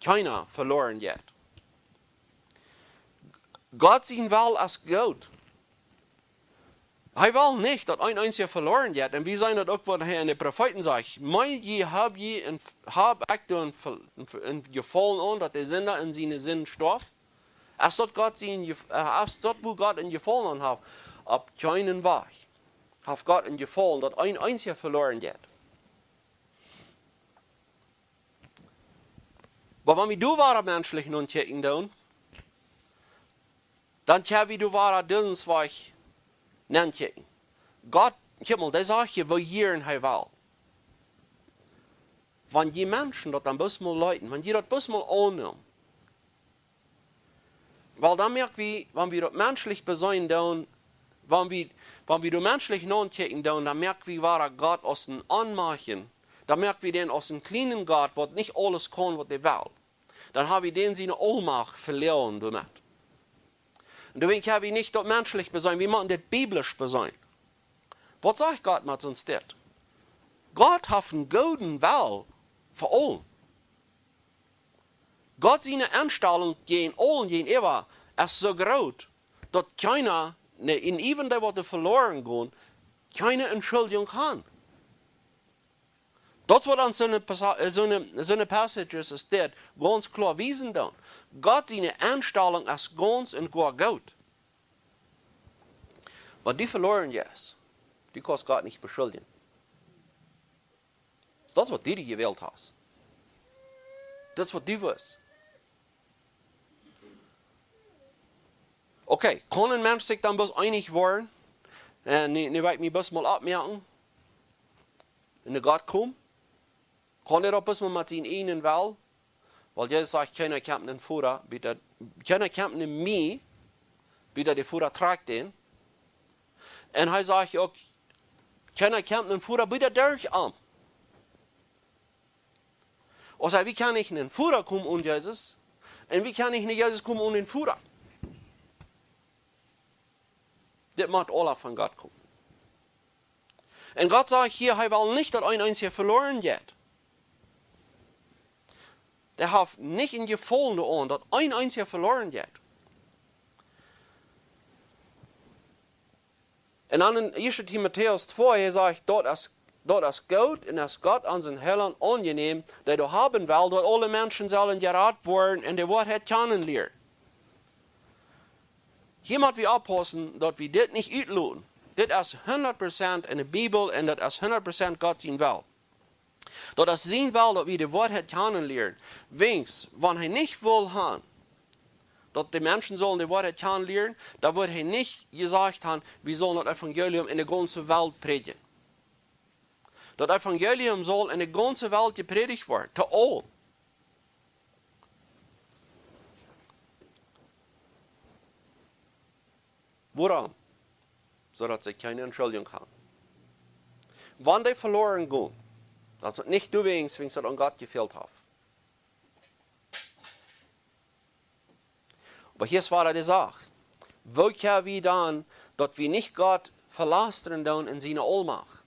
kjeena veloaren jeit. Gott sien Well es goot. Hee well nich, daut een eensja veloaren jeit. Un wie seenen daut uk, waut hee aun de Profeeten sajcht. Meen jie, hab jie een, hab ekj doa een Ve-, een Ve-, een Jefaulen aun, daut de Sinda en siene Sind stoaft? Es daut Gott sien Jef-, äh, es daut, wua Gott een Jefaulen aun haft? Opp kjeenen Wajch haft Gott een Jefaulen, daut een eensja veloaren jeit. Oba wan wie doa wada menschlich nodenkjen doonen, dan kjenn wie doa wada disen Wajch Nenkjikjen. Gott, kjikj mol, dee sajcht je, woo jieren hee well. Wan jie Menschen daut dan bloos mol leeten, wan jie daut bloos mol aunnämen, well, dan moakj wie, wan wie daut menschlich beseenen doonen, wan wie, wan wie daut menschlich nonkjikjen doonen, dan moakj wie wada Gott aus een Onmacht. Dan moakj wie dän aus een kjlienen Gott, waut nich aules kaun, waut hee well. Dan ha wie dän siene Oolmacht veloaren doamet. Un doawäajen kjenn wie nich daut menschlich beseenen, wie motten daut biblisch beseenen. Waut sajcht Gott met ons dit? Gott haft een gooden Well fa aule. Gott siene Enstalunk jäajen aule, jäajenäwa, es soo groot, daut kjeena, nä, un even dee, waut veloaren gonen, kjeene Entschuldjunk han. Daut woat ons soone Passa-, äh, soone, soone Passages aus dit gaunz kloa wiesen dan. Gott siene Enstalunk es gaunz un goa goot. Wan du veloaren jeist, du kaust Gott nich beschuldjen. Daut es, waut du jewält hast. Daut es, waut du wist. Okay, kaun een Mensch sikj dan bloos eenich woaren? Un nu, nu well ekj mie bloos mol oppmoaken. Un no Gott komen? Kaun hee daut bloos mol met sienen eejnen Well? Wiels Jesus sajcht, kjeena kjemt no dän Voda, buta, kjeena kjemt no mie, buta de Voda trakjt am. Un hee sajcht uk, kjeena kjemt no dän Voda, buta derch am. Aulsoo, wie kjennen nich no dän Voda komen one Jesus, un wie kjennen nich no Jesus komen one dän Voda. Dit mott aula von Gott komen. Un Gott sajcht hia, hee well nich, daut een eensja veloaren jeit. Dee haft nich een Jefaulen doaraun, daut een eensja veloaren jeit. Un dan en ieeschte Timotäus twee, hee sajcht, daut es, daut es goot un es Gott onsen Heilaunt aunjenäm, dee daut haben well, daut aule Menschen sellen jerat woaren un de Woarheit kjanen lieren. Hia mott wie oppaussen, daut wie dit nich utloten. Dit es hundat Prozent enne Bibel un daut es hundat Prozent Gott sien Well. Daut es sien Well, daut wie de Woarheit kjanen lieren. Wiels, wan hee nich wull han, daut de Menschen sullen de Woarheit kjanen lieren, dan wudd hee nich jesajcht han, wie sullen daut Evangelium enne gaunze Welt prädjen. Daut Evangelium saul enne gaunze Welt jeprädicht woaren, to aul. Wuarom? Soo daut see kjeene Entschuldjunk han. Wan dee veloaren gonen, daut es nich doawäajen, wiels daut aun Gott jefält haft. Oba hia es wada de Sach. Woo kjenn wie dan, daut wie nich Gott velastren doonen en siene Oolmacht?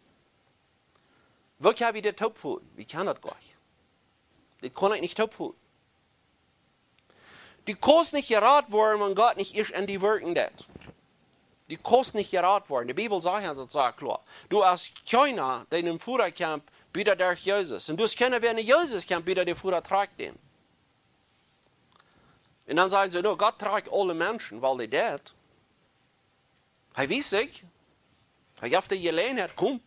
Woo kjenn wie dit toopfooten? Wie kjennen daut goanich. Dit kaun ekj nich toopfooten. Du kaust nich jerat woaren, wan Gott nich ieescht en die wirkjen deit. Du kaust nich jerat woaren. De Bibel sajcht ons daut sea kloa. Doa es kjeena, dee no dän Voda kjemt, buta derch Jesus. Un doa es kjeena, wäa no Jesus kjemt, buta de Voda trakjt am. Un dan sajen see, no, Gott trakjt aule Menschen, wiels hee deit. Hee wiest sikj, hee jeft de Jeläajenheit, komm.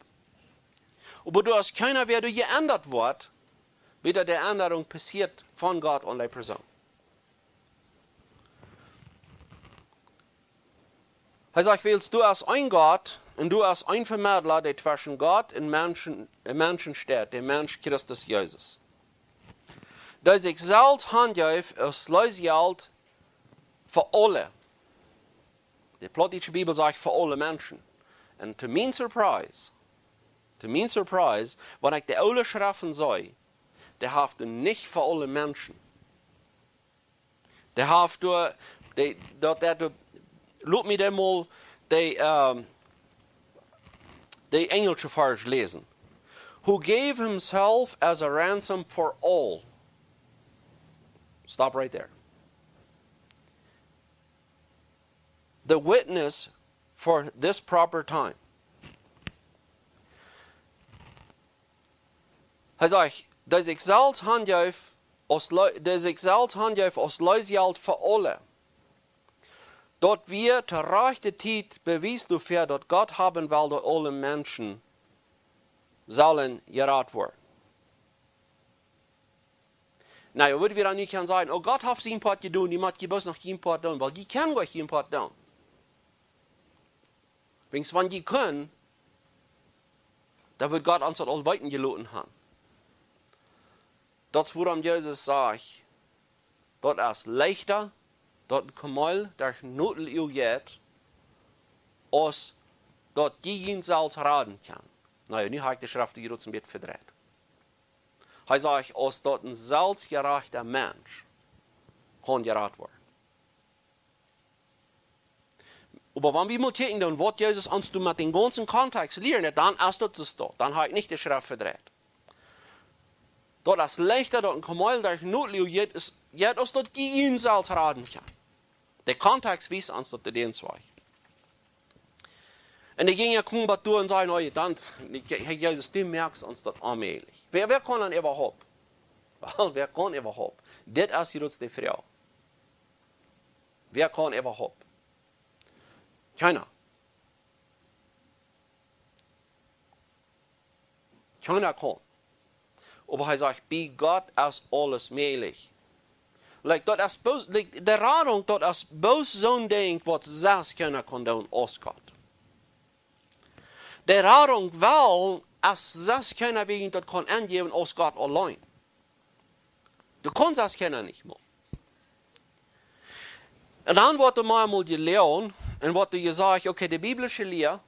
Oba doa es kjeena, wäa doa jeendat woat, buta de Endarunk passieet von Gott aun dee Persoon. Hee sajcht, wiels doa es een Gott un doa es een Vemedla, dee tweschen Gott un Menschen, un Menschen steit, de Mensch Christus Jesus. Dee sikj selfst hanjeef aus Leesjelt fa aule. De plautdietsche Bibel sajcht fa aule Menschen. Un to mien surprise, to mien surprise, wan ekj de Oole Schreft see, dee haft doa nich fa aule Menschen. Dee haft doa, dee, daut, daut, lot mie dan mol de, ähm, de enjelsche Varsch läsen. Who gave himself as a ransom for all. Stop right there. The witness for this proper time. Hee sajcht, dee sikj selfst hanjeef aus Le-, dee sikj selfst hanjeef aus Leesjelt fa aule. Daut wia to rajchte Tiet Bewies doafäa, daut Gott haben well, daut aule Menschen sellen jerat woaren. Na, woo wudden wie dan nu kjennen sajen, oh, Gott haft sien Poat jedonen, nu mott jie bloos noch jun Poat doonen, wiels jie kjennen goanich jun Poat doonen. Wiels wan jie kunnen, dan wudd Gott ons daut aul weeten jeloten haben. Daut es wuarom Jesus sajcht, daut es leichta, daut een Kameel derch Nodeluagen jeit, aus daut jie junt selfst raden kjennen. Na jo, nu hab ekj de Schreft hia een bät vedreit. Hee sajcht, aus daut een selfstjerajchta Mensch kaun jerat woaren. Oba wan wie mol kjikjen dan, waut Jesus ons doa met dän gaunzen Kontext lieet, dan es daut soo. Dan hab ekj nich de Schreft vedreit. Daut es leichta, daut een Kameel derch Nodeluagen jeit, es, jeit, aus daut jie junt selfst raden kjennen. De Kontext wiest ons daut de Deens wajch. Un de Jinja kjeemen bat doa un säden: "Oh, dan, Herr Jesus, du moakst ons daut onmäajlich." Wäa, wäa kaun dan äwahaupt? Well, wäa kaun äwahaupt? Dit es de jratste Froag. Wäa kaun äwahaupt? Kjeena. Kjeena kaun. Oba hee sajcht, bie Gott es aules mäajlich. Like, daut es bloos, like, de Radunk, daut es bloos soon Dinkj, waut selfst kjeena kaun doonen aus Gott. De Radunk well, es selfst kjeena, wäa daut kaun aunjäwen aus Gott auleen. Du kaust selfst kjeena nich mol. Un dan woat doa mau mol jeläajent un woat doa jesajcht, okay, de biblische Lia,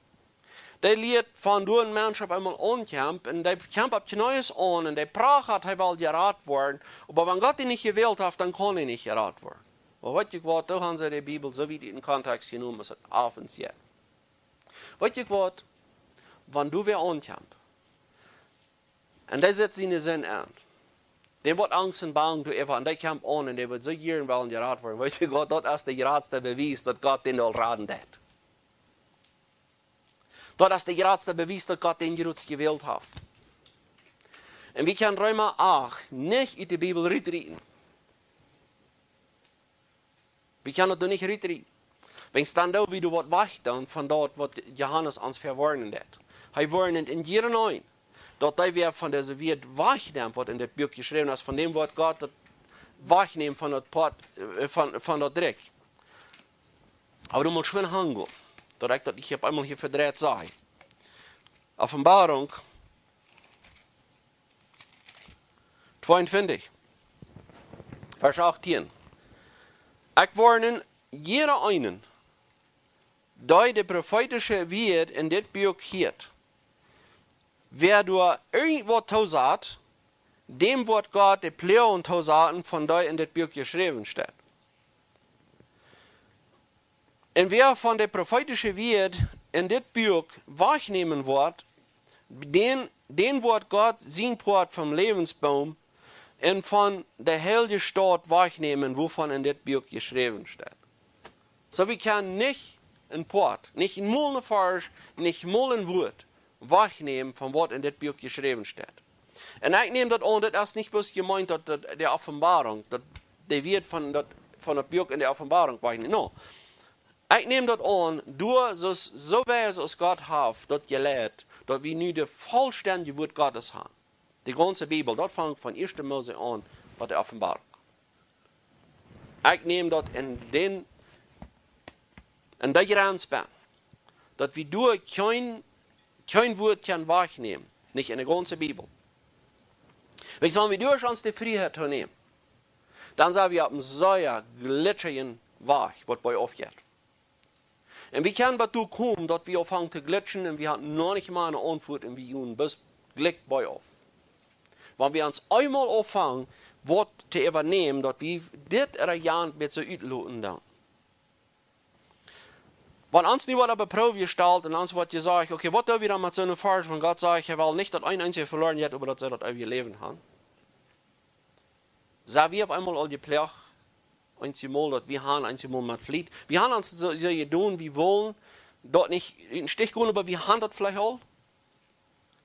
dee lieet von doa een Mensch opp eemol aunkjemt un dee kjemt opp Kjnees aun un dee pracht, hee well jerat woaren, oba wan Gott dän nich jewält haft, dan kaun hee nich jerat woaren. Oba weet jie waut, doa haben see de Bibel soo wiet ut dän Kontext jenomen aus et opp ons jeit. Weet jie waut, wan doa wäa aunkjemt, un dee sat siene Sind aun. Dän woat Angst un Bang doa äwa, un dee kjemt aun, un dee woat soo jieren wellen jerat woaren. Weet jie waut, daut es de jratste Bewies, daut Gott dän aul raden deed. Daut es de jratste Bewies, daut Gott dän jratst jewält haft. Un wie kjennen Reema acht nich ut de Bibel rutrieten. Wie kjennen daut nich rutrieten. Wiels dan doo wie doa waut wajchdoonen von daut, waut Johanes ons vewoarnen deed. Hee woarnt en jieda eenen, daut dee wäa von dise Wieed wajchnemt, waut en dit Buak jeschräwen es, von däm woat Gott daut wajchnämen von daut Poat, äh, von, von daut Rikj. Oba du motst schwind hangonen, daut ekj daut nich opp eemol hia vedreit saj. Openboarunk tweeuntwintich, Varsch achtieen. Ekj woarn jieda eenen, dee de profeetische Wieed en dit Buak hieet. Wäa doa irjentwaut toosat, däm woat Gott de Ploagen toosaten, von dee en dit Buak jeschräwen steit. Un wäa von de profeetische Wieed en dit Buak wajchnämen woat, dän, dän woat Gott sien Poat vom Läwensboom un von de heilje Staut wajchnämen, waut en dit Buak jeschräwen steit. Soo, wie kjennen nich een Poat, nich mol een Varsch, nich mol een Wuat wajchnämen von waut en dit Buak jeschräwen steit. Un ekj näm daut aun, daut es nich bloos jemeent, daut, daut de Openboarunk, daut de Wieed von daut, von daut Buak en de Openboarunk wajchnämen. No. Ekj näm daut aun, doa soo, soo wiet aus Gott haft daut jeleit, daut wie nu de vollstendje Wuat Gottes haben. De gaunze Bibel, daut fangt von ieeschte Mose aun bat de Openboarunk. Ekj näm daut en dän, en dee Jrens bennen, daut wie doa kjeen, kjeen Wuat kjennen wajchnämen, nich en de gaunze Bibel. Wiels wan wie doa ons de Frieheit to nämen, dan sent wie opp eenen sea glitschjen Wajch, waut bie aufjeit. Un wie kjennen bat doa komen, daut wie aunfangen to glitschen un wie haben noch nich mol eene Auntwuat un wie gonen bloos jlikj bie auf. Wan wie ons eemol aunfangen, waut to äwanämen, daut wie dit Rajant met soo utloten dan. Wan ons nu woat opp de Proow jestalt un ons woat jesajcht, okay, waut doo wie dan met soon Varsch, wan Gott sajcht, hee well nich, daut een eensja veloaren jeit, oba daut see daut eewje Läwen haben? Sent wie opp eemol aul jeploagt, eenjemol daut wie haben, eenjemol met Fliet. Wie haben ons soo, soo jedonen, wie wullen daut nich em Stich loten, oba wie haben daut veleicht aul.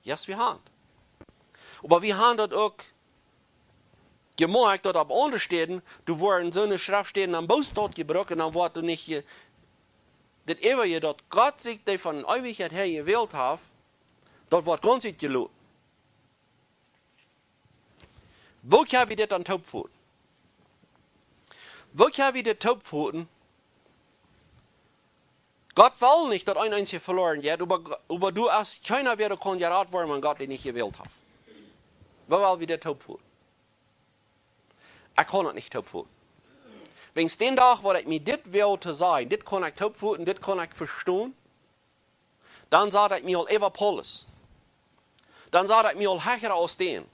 Yes, wie haben. Oba wie haben daut uk jemoakjt, daut opp aundre Städen, doa woaren soone Schreftstäden aum Boostaunt jebrukt un dan woat doa nich je-, daut äwje, daut Gott sikj dee von Eewichkjeit häa jewält haft, daut woat gaunz utjeloten. Woo kjenn wie dit dan toopfoten? Woo kjenn wie dit toopfoten? Gott well nich, daut een eensja veloren jeit, oba, oba doa es kjeena, wäa kaun jerat woaren, wan Gott dän nich jewält haft. Woo well wie dit toopfooten? Ekj kaun daut nich toopfooten. Wäajens dän Dach, waut ekj mie dit wull to sajen, dit kaun ekj toopfooten, dit kaun ekj vestonen, dan sat ekj mie aul äwa Paulus. Dan sat ekj mie aul hecha aus dän.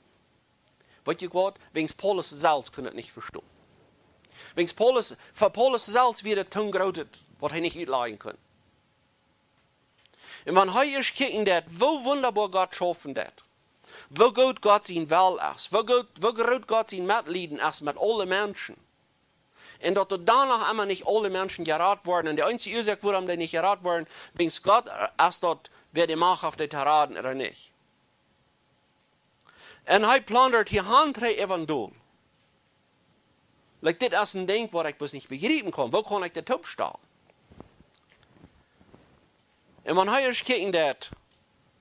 Weetst du waut? Wäajens Paulus selfst kunn et nich vestonen. Wäajens Paulus, fa Paulus selfst wia et too groot, waut hee nich utlajen kunn. Un wan hee ieescht kjikjen deed, woo wundaboa Gott schaufen deed, woo groot Gott sien Well es, woo groot, woo groot Gott sien Metlieden es met aule Menschen. Un daut doa dan noch emma nich aule Menschen jerat woaren. Un de eensje Uasoak, wuarom dee nich jerat woaren, wäajens Gott es daut, wäa de Macht haft, dee to raden ooda nich. Un hee plaunt hia han trigj äwa een Deel. Like, dit es een Dinkj, waut ekj bloos nich bejriepen kaun. Woo kaun ekj dit toopstalen? Un wan hee ieescht kjikjen deed,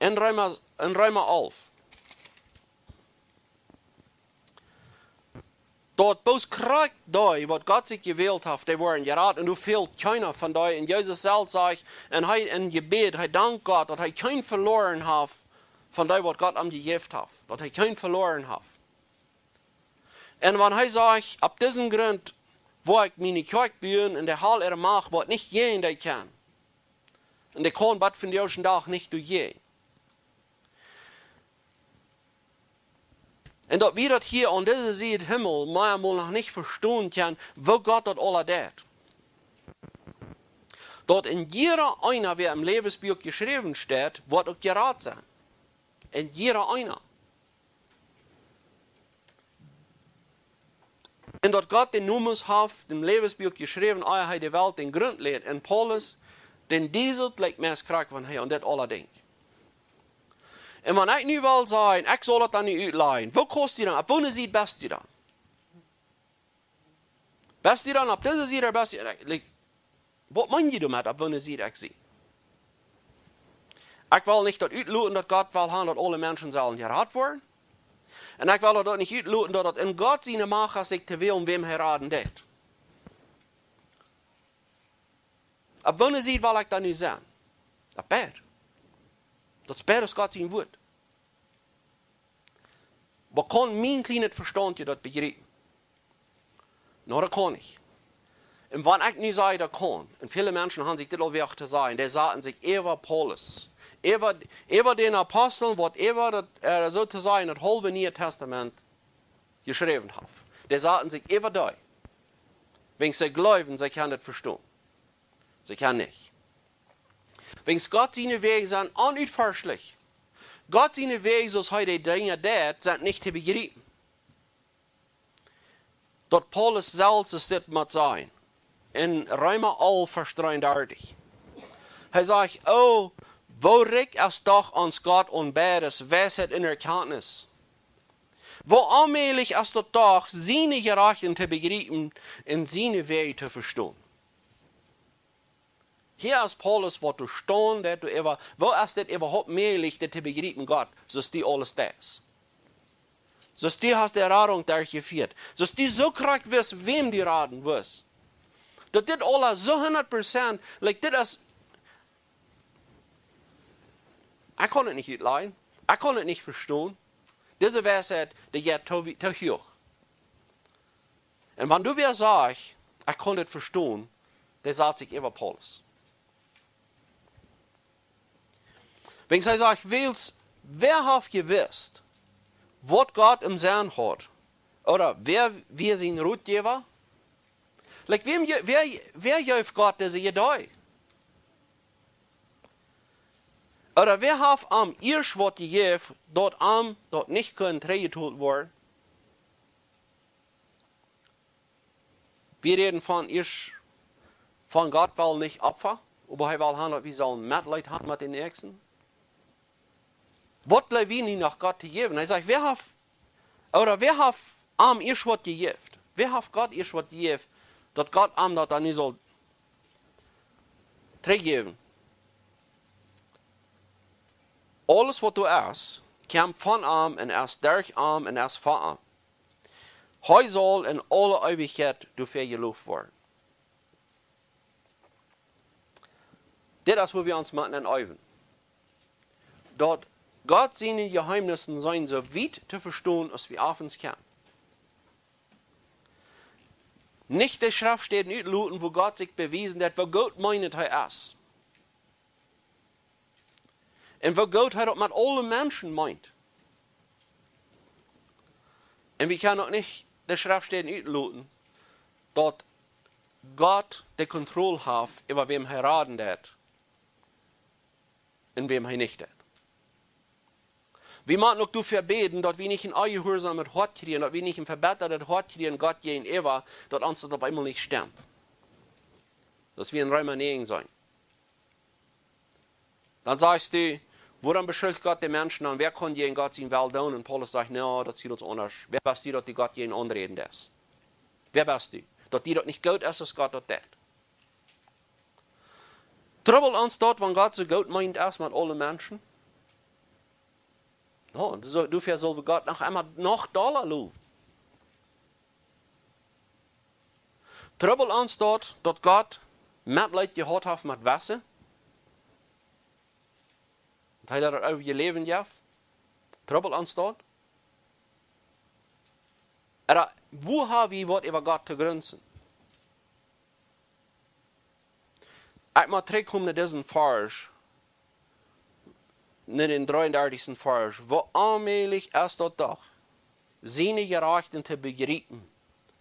en Reema, en Reema alf, daut bloos krakjt dee, waut Gott sikj jewält haft, dee woaren jerat, un doa fält kjeena von dee. Un Jesus selfst sajcht, un hee em Jebäd, hee dankt Gott, daut hee kjeen veloren haft von dee, waut Gott am jejäft haft, daut hee kjeen veloren haft. Un wan hee sajcht, opp disen Grunt woa ekj miene Kjoakj buen, un de Hal äare Macht woat nich jäajen dee kjennen. Un dee kaun bat vondoag dän Dach nich doajäajen. Un daut wie daut hia aun dise Sied Himmel mau mol noch nich vestonen kjennen, woo Gott daut aula deit. Daut en jieda eena, wäa em Läwensbuak jeschräwen steit, woat uk jerat sennen. En jieda eena. Un daut Gott de Nomes haft em Läwensbuak jeschräwen, ea hee de Welt dän Grunt läd. Un Paulus, dän deed et, like, meist krakjt, wan hee aun dit aula denkjt. Un wan ekj nu well sajen, ekj saul daut dan nu utlajen. Woo kaust du dan? Opp woone Sied best du dan? Best du dan opp dise Sied ooda best du, like, waut meen jie doamet, opp woone Sied ekj sie? Ekj well nich daut utloten, daut Gott well han, daut aule Menschen sellen jerat woaren. Un ekj well daut uk nich utloten, daut daut en Gott siene Macht es, sikj to wälen, wäm hee raden deit. Opp woone Sied well ekj dan nu sennen? Opp beid. Daut es beides Gott sien Wuat. Woo kaun mien kjlienet Vestaunt daut bejriepen? No, daut kaun nich. Un wan ekj nu saj, daut kaun, un väle Menschen han sikj dit aul wäa to sajen, dee saten sikj äwa Paulus, äwa, äwa dän Apostel, waut äwa daut, äh, soo to sajen, daut haulwe Niee Tastament jeschräwen haft. Dee saten sikj äwa dee. Wäajens see jleewen, see kjennen et vestonen. See kjennen nich. Wäajens Gott siene Wäaj sent onutforschlich. Gott siene Wäaj, soo aus hee de Dinja deit, sent nich to bejriepen. Daut Paulus selfst es dit mott sajen. En Reema alf, Varsch dreeundartich. Hee sajcht: "O, woo rikj es doch ons Gott aun beides, Weisheit un Erkjantnis. Woo onmäajlich es daut doch, siene Jerechten to bejriepen un siene Wäaj to vestonen." Hia es Paulus, waut doa staunt, daut doa äwa, woo es dit äwahaupt mäajlich, dit to bejriepen, Gott, soo aus du aules deist? Soo aus du hast de Radunk derchjefieet. Soo aus du soo krakjt wist, wäm du raden wurscht. Daut dit aula soo hundat Prozent, like, dit es, ekj kaun et nich utlajen. Ekj kaun et nich vestonen. Dise Weisheit, dee jeit too, too huach. Un wan doa wäa sajcht, ekj kaun dit vestonen, dee sat sikj äwa Paulus. Wäajens hee sajcht, wiels, wäa haft jewist, waut Gott em Senn haud? Ooda wäa wia sien Rotjäwa? Like, wäm je-, wäa, wäa jeef Gott dise Idee? Ooda wäa haft am ieescht waut jejäft, daut am daut nich kunn trigjjetolt woaren? Wie räden von ieescht, von Gott well nich Opfa, oba hee well han, daut wie sellen Metleet han met dän Näakjsten. Waut jleew wie nu noch Gott to jäwen? Hee sajcht, wäa haft, ooda wäa haft am ieescht waut jejäft? Wäa haft Gott ieescht waut jejäft, daut Gott am daut dan nu saul trigjjäwen? Aules waut doa es, kjemt von am un es derch am un es fa am. Hee saul en aule Eewichkjeit doafäa jeloft woaren. Dit es, wua wie ons motten aun äwen. Daut Gott siene Jeheemnisse sent soo wiet to vestonen, aus wie ons kjennen. Nich de Schreftstäden utloten, wua Gott sikj bewiesen haft, woo goot meenend hee es. Un woo goot hee daut met aule Menschen meent. Un wie kjennen uk nich de Schreftstäden utloten, daut Gott de Kontroll haft äwa wäm hee raden deit un wäm hee nich deit. Wie motten uk doafäa bäden, daut wie nich een onjehuarsomet Hoat kjrieen, daut wie nich een vebittat Hoat kjrieen Gott jäajenäwa, daut ons daut opp eemol nich stemmt. Daut wie en Reema näajen sent. Dan sajchst du: "Wuarom beschuldicht Gott de Menschen dan? Wäa kaun jäajen Gott sienen Wellen doonen?" Un Paulus sajcht: "Na, daut es gaunz aundasch. Wäa best du, daut du Gott jäajen aunräden deist? Wäa best du, daut die daut nich goot es, aus Gott daut deit?" Trubbelt ons daut, wan Gott soo goot meenend es met aule Menschen? No, soo, doafäa sell wie Gott noch eemol noch dolla lowen. Trubbelt ons daut, daut Gott Metleet jehaut haft met wesse, daut hee daut äwajejäft haft? Trubbelt ons daut? Ooda wua ha wie waut äwa Gott to grunzen? Ekj mott trigjkomen no disen Varsch, no dän dreeundartichsten Varsch. Woo onmäajlich es daut doch, siene Jerechten to bejriepen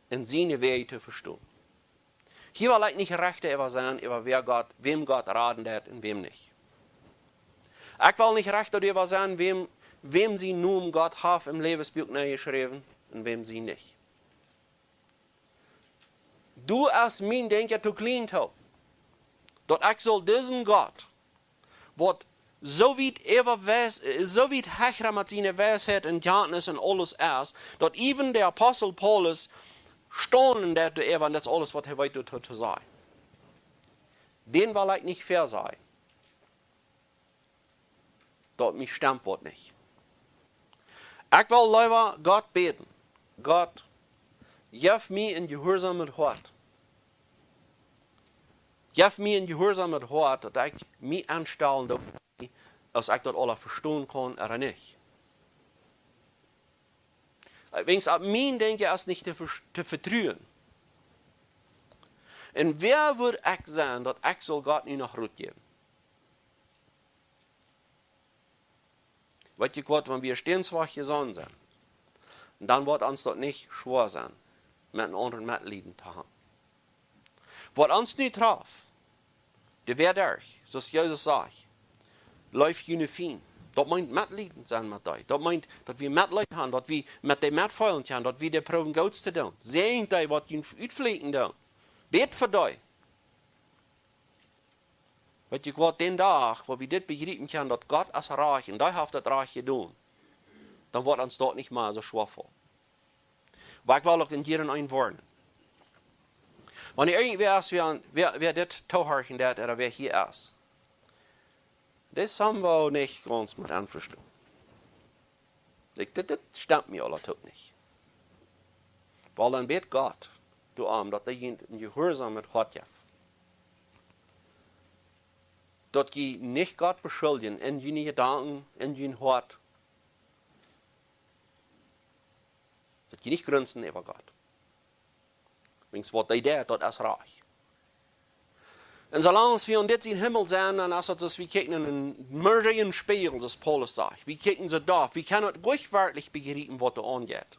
un siene Wäaj to vestonen. Hia well ekj nich Rechta äwa sennen, äwa wäa Gott, wäm Gott raden deit un wäm nich. Ekj well nich Rechta doaräwa sennen, wäm, wäm sien Nomen Gott haft em Läwensbuak nenjeschräwen un wäm sien nich. Doa es mien Denkjen to kjlien to, daut ekj saul disen Gott, waut soo wiet äwa Weis-, äh, soo wiet hecha met siene Weisheit un Kjantnis un aules es, daut even de Apostel Paulus staunen deit äwa daut aules, waut hee weet to, to sajen. Dän well ekj nich väasajen. Daut mie stemmt waut nich. Ekj well leewa Gott bäden: "Gott, jeff mie een jehuarsomet Hoat. Jeff mie een jehuarsomet Hoat, daut ekj mie aunstalen doo, aus ekj daut aula vestonen kaun ooda nich." Wiels opp mien Denkjen es nich to ver-, to vetruen. Un wäa wudd ekj sennen, daut ekj saul Gott nu noch Rot jäwen? Weet jie waut, wan wie steenschwoa jesonnen sent, dan woat ons daut nich schwoa sennen, met eenen aundren Metleet to haben. Waut ons nu traft, dee woat derch, soo aus Jesus sajcht: "Leeft june Fiend." Daut meent Metleet sennen met dee. Daut meent, daut wie Metleet haben, daut wie met dee metfeelen kjennen, daut wie dee proowen Goots to doonen. Säajent dee, waut junt utfluchen doonen. Bät fa dee. Weet jie waut, dän Dach, wua wie dit bejriepen kjennen, daut Gott es rajcht un dee haft daut rajcht jedonen, dan woat ons daut nich mea soo schwoa faulen. Oba ekj well uk en jieda eenen woarnen. Wan irjentwäa es, wäa, wäa, wäa dit toohorchen deit, ooda wäa hia es, dit es somehow nich gaunz met envestonen. Ekj, dit, dit stemmt mie aula uk nich. Well, dan bät Gott doarom, daut hee junt een jehuarsomet Hoat jeft. Daut jie nich Gott beschuldjen en june Jedanken, en jun Hoat. Daut jie nich grunzen äwa Gott. Wiels waut hee deit, daut es rajcht. Un soo lang aus wie en dit sien Himmel sent, dan es daut, aus wie kjikjen en een mörrijen Spieejel, soo aus Paulus sajcht. Wie kjikjen soo doaf, wie kjennen daut nich werkjlich bejriepen, waut doa aunjeit.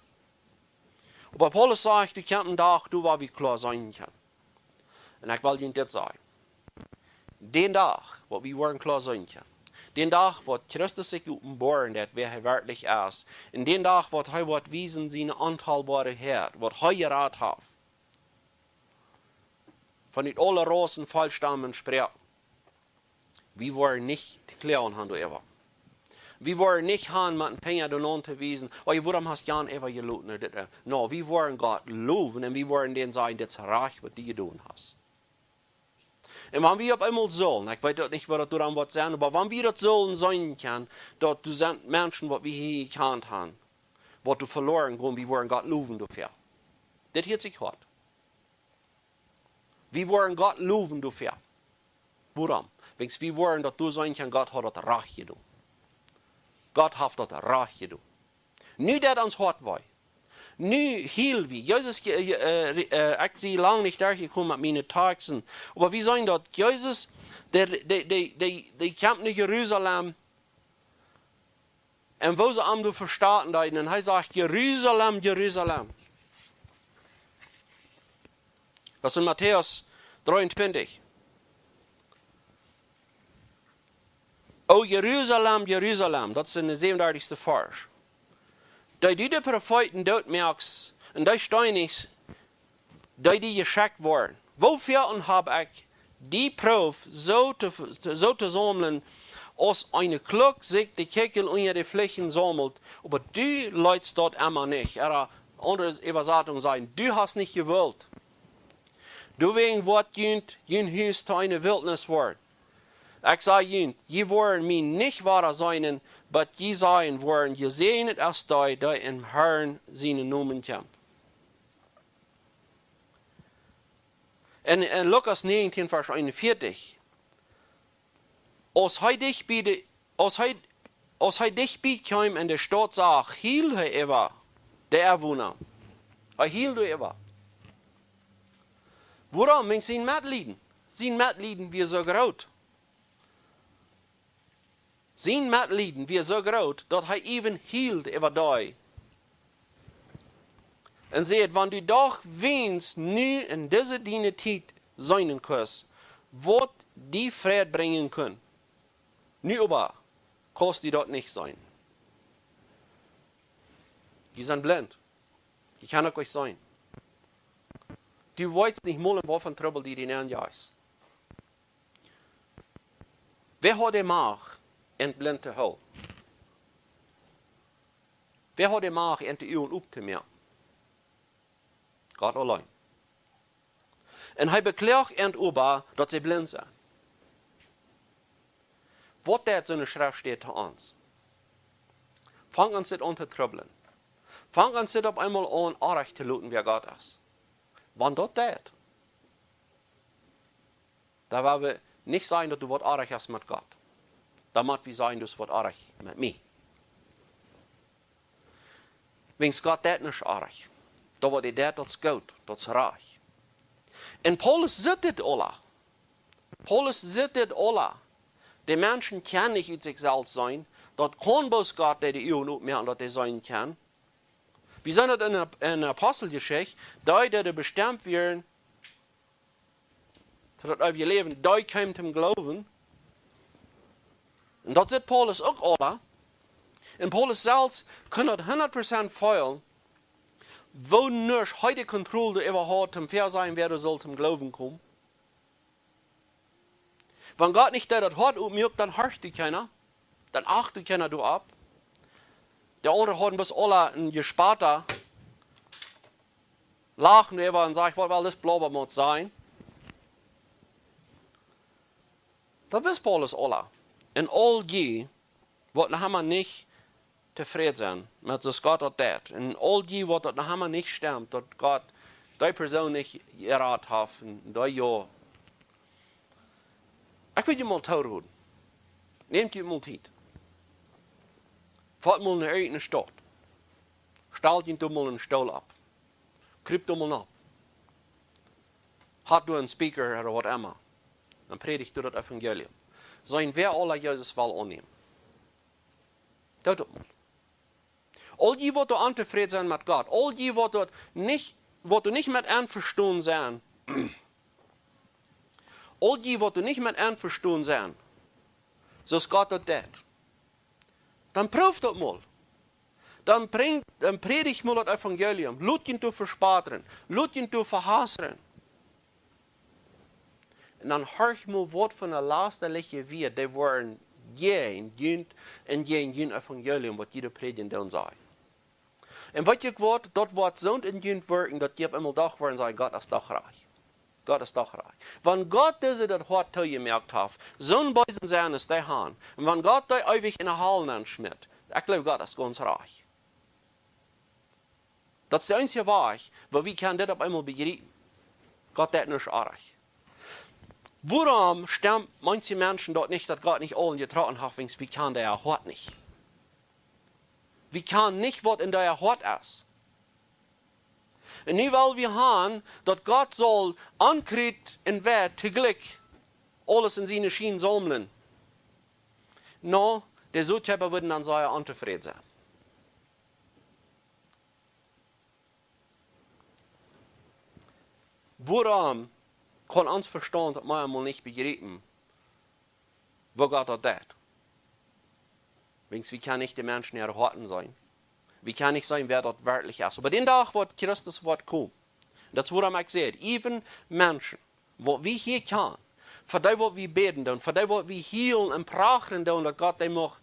Oba Paulus sajcht, doa kjemt een Dach, doa woa wie kloa seenen kjennen. Un ekj well junt dit sajen. Dän Dach, waut wie woaren kloa seenen kjennen. Dän Dach, waut Christus sikj openboaren deit, wäa hee werkjlich es. Un dän Dach, waut hee woat wiesen siene onfeelboare Häad, waut hee jerat haft. Von dee aule Rausen, Volkjstammen, Sproaken. Wie woaren nich to kloagen haben doaräwa. Wie woaren nich haben met dän Finja doa aun to wiesen: "Oh, wuarom hast jan äwa jeloten, ooda dit, ooda?" No, wie woaren Gott lowen un wie woaren dän sajen: "Dit es rajcht, waut du jedonen hast." Un wan wie opp eemol sellen, ekj weet uk nich, waut daut dan woat sennen, oba wan wie daut sellen seenen kjennen, daut doa sent Menschen, waut wie hia jekjant haben, waut doa veloaren gonen, wie woaren Gott lowen doafäa. Dit hieet sikj hoat. Wie woaren Gott lowen doafäa. Wuarom? Wiels wie woaren daut doa sennen kjennen, Gott haft daut rajcht jedonen. Gott haft daut rajcht jedonen. Nu deit ons Hoat wee. Nu hiel wie. Jesus, äh, äh, äh, ekj sie lang nich derchjekomen met miene Texten. Oba wie seenen daut Jesus, dee, dee, dee, dee, dee kjemt no Jerusalem. Un woo see am doa vestauten deeden. Un hee sajcht: "Jerusalem, Jerusalem." Daut es en Matäus dreeuntwintich. "O Jerusalem, Jerusalem", daut es en dän säwenundartichsten Varsch, "dee du de Profeeten dootmoakst un dee steenijst, dee die jeschekjt woaren. Woo väl hab ekj die jeprooft, soo to, soo to saumlen, aus eene Kluck sikj de Kjikjel unja de Flichten saumelt, oba du leetst daut emma nich." Ooda aundre Äwasatunk sajcht: "Du hast nich jewult. Doawäajen woat junt, jun Hus to eene Wiltnis woaren. Ekj saj junt, jie woaren mie nich wada seenen, bat jie sajen woaren: Jesäajent es dee, dee em Herrn sienen Nomen kjemt." En, en Lukas negentieen, Varsch eenunvieetich. Aus hee dicht bie de, aus hee, aus hee dicht bie kjeem un de Staut sach, hiel hee äwa de Enwona. Hee hiel doaräwa. Wuarom? Wäajen sien Metlieden. Sien Metlieden wia soo groot. Sien Metlieden wia soo groot, daut hee äwen hield äwa dee. Un säd: "Wan du doch weens nu en dise diene Tiet seenen kust, waut die Fräd brinjen kunn. Nu oba kaust du daut nich seenen. Jie sent blint. Jie kjennen uk nich seenen. Du weetst nich mol, en waut fa Trubbel du die nenjeist. Wäa haft de Macht, an blint to hoolen? Wäa haft de Macht, an de Uagen optomoaken? Gott auleen. Un hee bekloagt an oba, daut see blint sent." Waut deit soone Schreftstäd to ons? Fangt ons dit aun to trubblen? Fangt ons dit opp eemol aun, oajch to loten, wäa Gott es? Wan daut deit, dan woa wie nich sajen, daut du waut oajch hast met Gott. Dan mott wie sajen, du hast waut oajch met mie. Wäajen Gott deit nuscht oajch. Daut, waut hee deit, daut es goot, daut es rajcht. Un Paulus sitt dit aula. Paulus sitt dit aula. De Menschen kjennen nich ut sikj selfst seenen. Daut kaun bloos Gott, dee de Uagen opmoakt, daut dee seenen kjennen. Wie seenen daut en, en Aposteljeschicht, dee, dee doa bestemt wieren to daut eewje Läwen, dee kjeemen toom Gloowen. Un daut sitt Paulus uk aula. Un Paulus selfst kunn daut hundat Prozent feelen, woo nuscht hee de Kontroll doaräwa haud, toom väasajen, wäa doa sull toom Gloowen komen. Wan Gott nich deit daut Hoat opmoaken, dan horcht die kjeena, dan acht die kjeena doaropp. De aundre hauden bloos aula een jespaten Lachen doaräwa un sajen: "Waut well dis Blauber mott sennen?" Daut wist Paulus aula. Un aul jie, waut noch emma nich tofräd sent met soo aus Gott daut deit, un aul jie, waut daut noch emma nich stemt, daut Gott dee Persoon nich jerat haft un dee jo. Ekj well junt mol tooroden. Nämt junt mol Tiet. Foat mol no irjent eene Staut. Stalt junt doa mol eenen Stool opp. Krupt doa mol nopp. Hat doa een Speaker ooda waut emma. Dan prädicht doa daut Evangelium. Seenen, wäa aula Jesus well aunnämen. Doot daut mol. Aul jie, waut doa ontofräd sent met Gott, aul jie, waut doa nich, waut doa nich met envestonen sent, aul jie, waut doa nich met envestonen sent, soo aus Gott daut deit, dan prooft daut mol. Dan brinjt, dan prädicht mol daut Evangelium. Lot junt doa vespautren. Lot junt doa vehausen. Un dan horcht mol, waut fa eene Last dee woaren jäajen junt un jäajen jun Evangelium, waut jie doa prädjen doonen sellen. Un weet jie waut, daut woat soo en junt woakjen, daut jie opp eemol doch woaren sajen: "Gott es doch rajcht. Gott es doch rajcht." Wan Gott dise daut Hoat toojemoakt haft, soon beesen Senn aus dee han, un wan Gott dee eewich enne Hal nenschmitt, ekj jleew, Gott es gaunz rajcht. Daut es de eensje Wajch, woo wie kjennen dit opp eemol bejriepen. Gott deit nuscht oajch. Wuarom stemt manche Menschen daut nich, daut Gott nich aul jetroffen haft, wiels wie kjanen äa Hoat nich? Wie kjanen nich, waut en äa Hoat es. Un nu well wie han, daut Gott saul Onkjrut un Weit toojlikj aules en siene Schien saumlen. No, de Sotkjeepa wudden dan sea ontofräd sennen. Wuarom kaun ons Vestaunt daut mau emol nich bejriepen, woo Gott daut deit? Wiels wie kjanen nich de Menschen äare Hoaten seenen. Wie kjanen nich seenen, wäa daut werkjlich es. Oba dän Dach woat Christus woat komen. Daut es wuarom ekj saj, even Menschen, waut wie hia kjanen, fa dee waut wie bäden doonen, fa dee waut wie hielen un prachren doonen, daut Gott dee mucht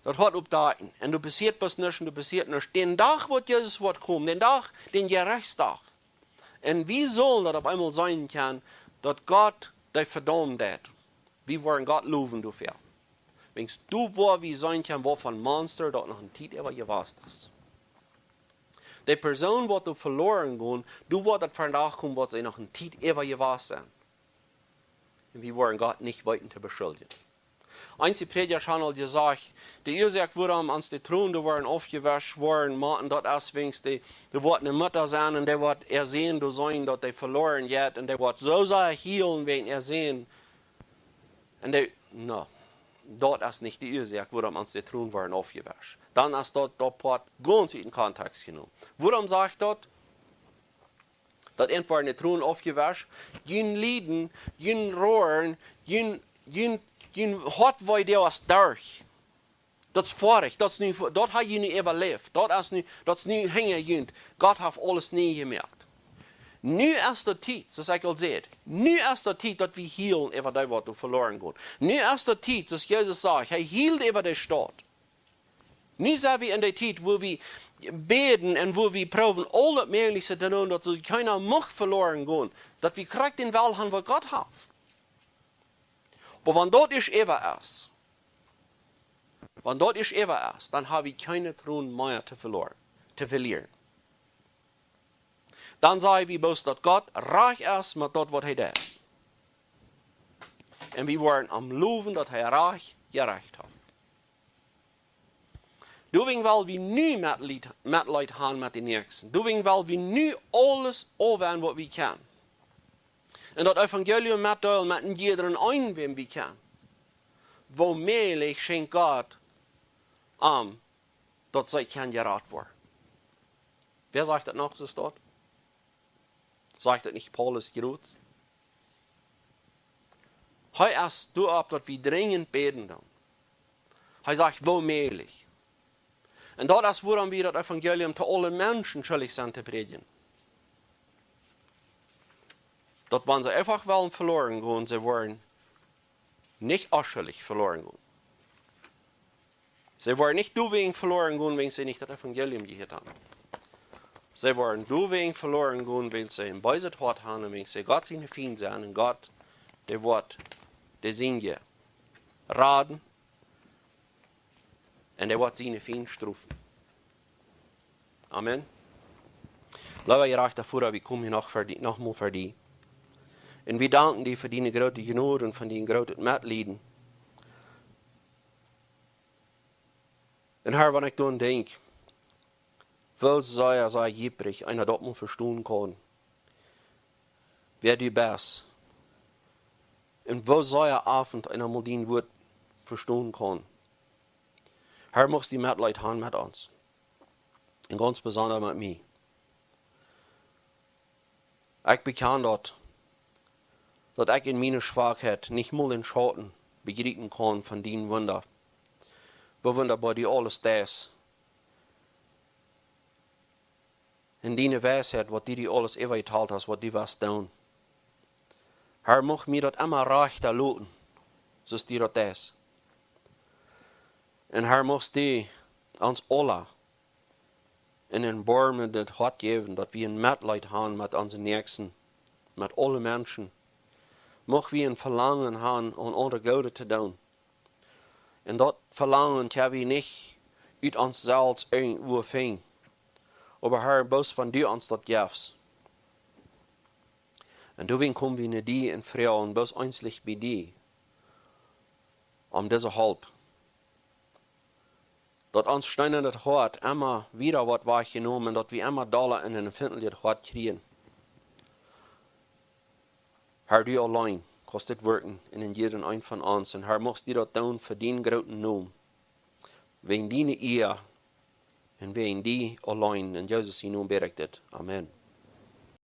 daut Hoat oppdakjen. Un doa passieet bloos nuscht, un doa passieet nuscht. Dän Dach woat Jesus woat komen, dän Dach, dän Jerechtsdach. Un wie sellen daut opp eemol seenen kjennen, daut Gott dee vedaumen deit. Wie woaren Gott lowen doafäa. Wiels doa woa wie seenen kjennen, waut fa Monster daut noch ne Tiet äwa jewast es. De Persoon waut doa veloaren jeit, doa woat daut vondoag komen, waut see noch ne Tiet äwa jewast sent. Un wie woaren Gott nich weeten to beschuldjen. Eenje Prädja haben aul jesajcht, de Uasoak wuarom ons de Tronen doa woaren aufjewascht woaren, mau, un daut es wiels de, doa woat ne Mutta sennen un dee woat äa Sän doa seenen, daut dee veloaren jeit, un dee woat soo sea hielen wäajen äa Sän. Un dee, no, daut es nich de Uasoak wuarom ons de Tronen woaren aufjewascht. Dan es daut, daut Poat gaunz ut dän Kontext jenomen. Wuarom sajcht daut? Daut eent woaren de Tronen aufjewascht, jun Lieden, jun Roaren, jun, jun, jun Hoatwee, dee es derch. Daut es foadich, daut es nu, daut ha jie nu äwaläft, daut es nu, daut es nu hinja junt. Gott haft aules nie jemoakt. Nu es de Tiet, soo aus ekj aul säd, nu es de Tiet, daut wie hielen äwa dee waut doa veloaren gonen. Nu es de Tiet, soo aus Jesus säd, hee hield äwa de Staut. Nu sent wie en de Tiet, wua wie bäden un wua wie proowen aul daut Mäajlichste to doonen, daut soo kjeena mucht veloaren gonen, daut wie krakjt dän Well han, waut Gott haft. Oba wan daut ieescht äwa es, wan daut ieescht äwa es, dan ha wie kjeene Tronen mea to veloaren, to velieren. Dan saj wie bloos, daut Gott rajcht es met daut, waut hee deit. Un wie woaren am lowen, daut hee rajcht jerajcht haft. Doawäajen well wie nu Metleet, Metleet han met de Näakjsten. Doawäajen well wie nu aules aufwenjen, waut wie kjennen. Un daut Evangelium metdeelen met een jieda eenen, wäm wie kjennen. Woo mäajlich schenkjt Gott am, daut see kjennen jerat woaren. Wäa sajcht daut noch, soo aus daut? Sajcht daut nich Paulus jrods? Hee es doaropp, daut wie drinjent bäden doonen. Hee sajcht, woo mäajlich. Un daut es, wuarom wie daut Evangelium to aule Menschen schuldich sent to prädjen. Daut wan see eefach wellen veloaren gonen, see woaren nich onschuldich veloaren gonen. See woaren nich doawäajen veloaren gonen, wiels see nich daut Evangelium jehieet haben. See woaren doawäajen veloaren gonen, wiels see een beeset Hoat haben un wiels see Gott siene Fiend sent un Gott, dee woat de Sienje raden un dee woat siene Fiend strofen. Amen. Leewa jerajchta Voda, wie komen hia noch fa die, noch mol fa die. Un wie danken die fa diene groote Jnod un fa dien grootet Metleet. Un Herr, wan ekj dan denkj, woo sea, sea jippich eena daut mol vestonen kaun, wäa du best, un woo sea oft eena mol dien Wuat vestonen kaun. Herr, muchst du Metleet han met ons. Un gaunz besonda met mie. Ekj bekjan daut, daut ekj en miene Schwakheit nich mol een Schauten bejriepen kaun von dien Wunda. Woo wundaboa du aules deist. Un diene Weisheit, waut du die aules äwajetalt hast, waut du woascht doonen. Herr, mucht mie daut emma rajcht loten, soo aus du daut deist. Un Herr, muchst du ons aula een erboarmendet Hoat jäwen, daut wie een Metleet han met onse Näakjsten, met aule Menschen. Mucht wie een Velangen han, om aundre Goodet to doonen. Un daut Velangen kjenn wie nich ut ons selfst irjentwua finjen. Oba Herr, bloos wan du ons daut jefst. Un doawäajen komen wie no die un froagen bloos eenslich bie die om dise Help, daut ons steenanet Hoat emma wieda woat wajchjenomen un daut wie emma dolla en een empfintlichet Hoat kjrieen. Herr, du auleen kaust dit woakjen en een jieda eenen von ons. Un Herr, muchst du daut doonen fa dienen grooten Nomen, wäajen diene Ea un wäajen die auleen. En Jesus sienen Nomen bäd ekj dit. Amen.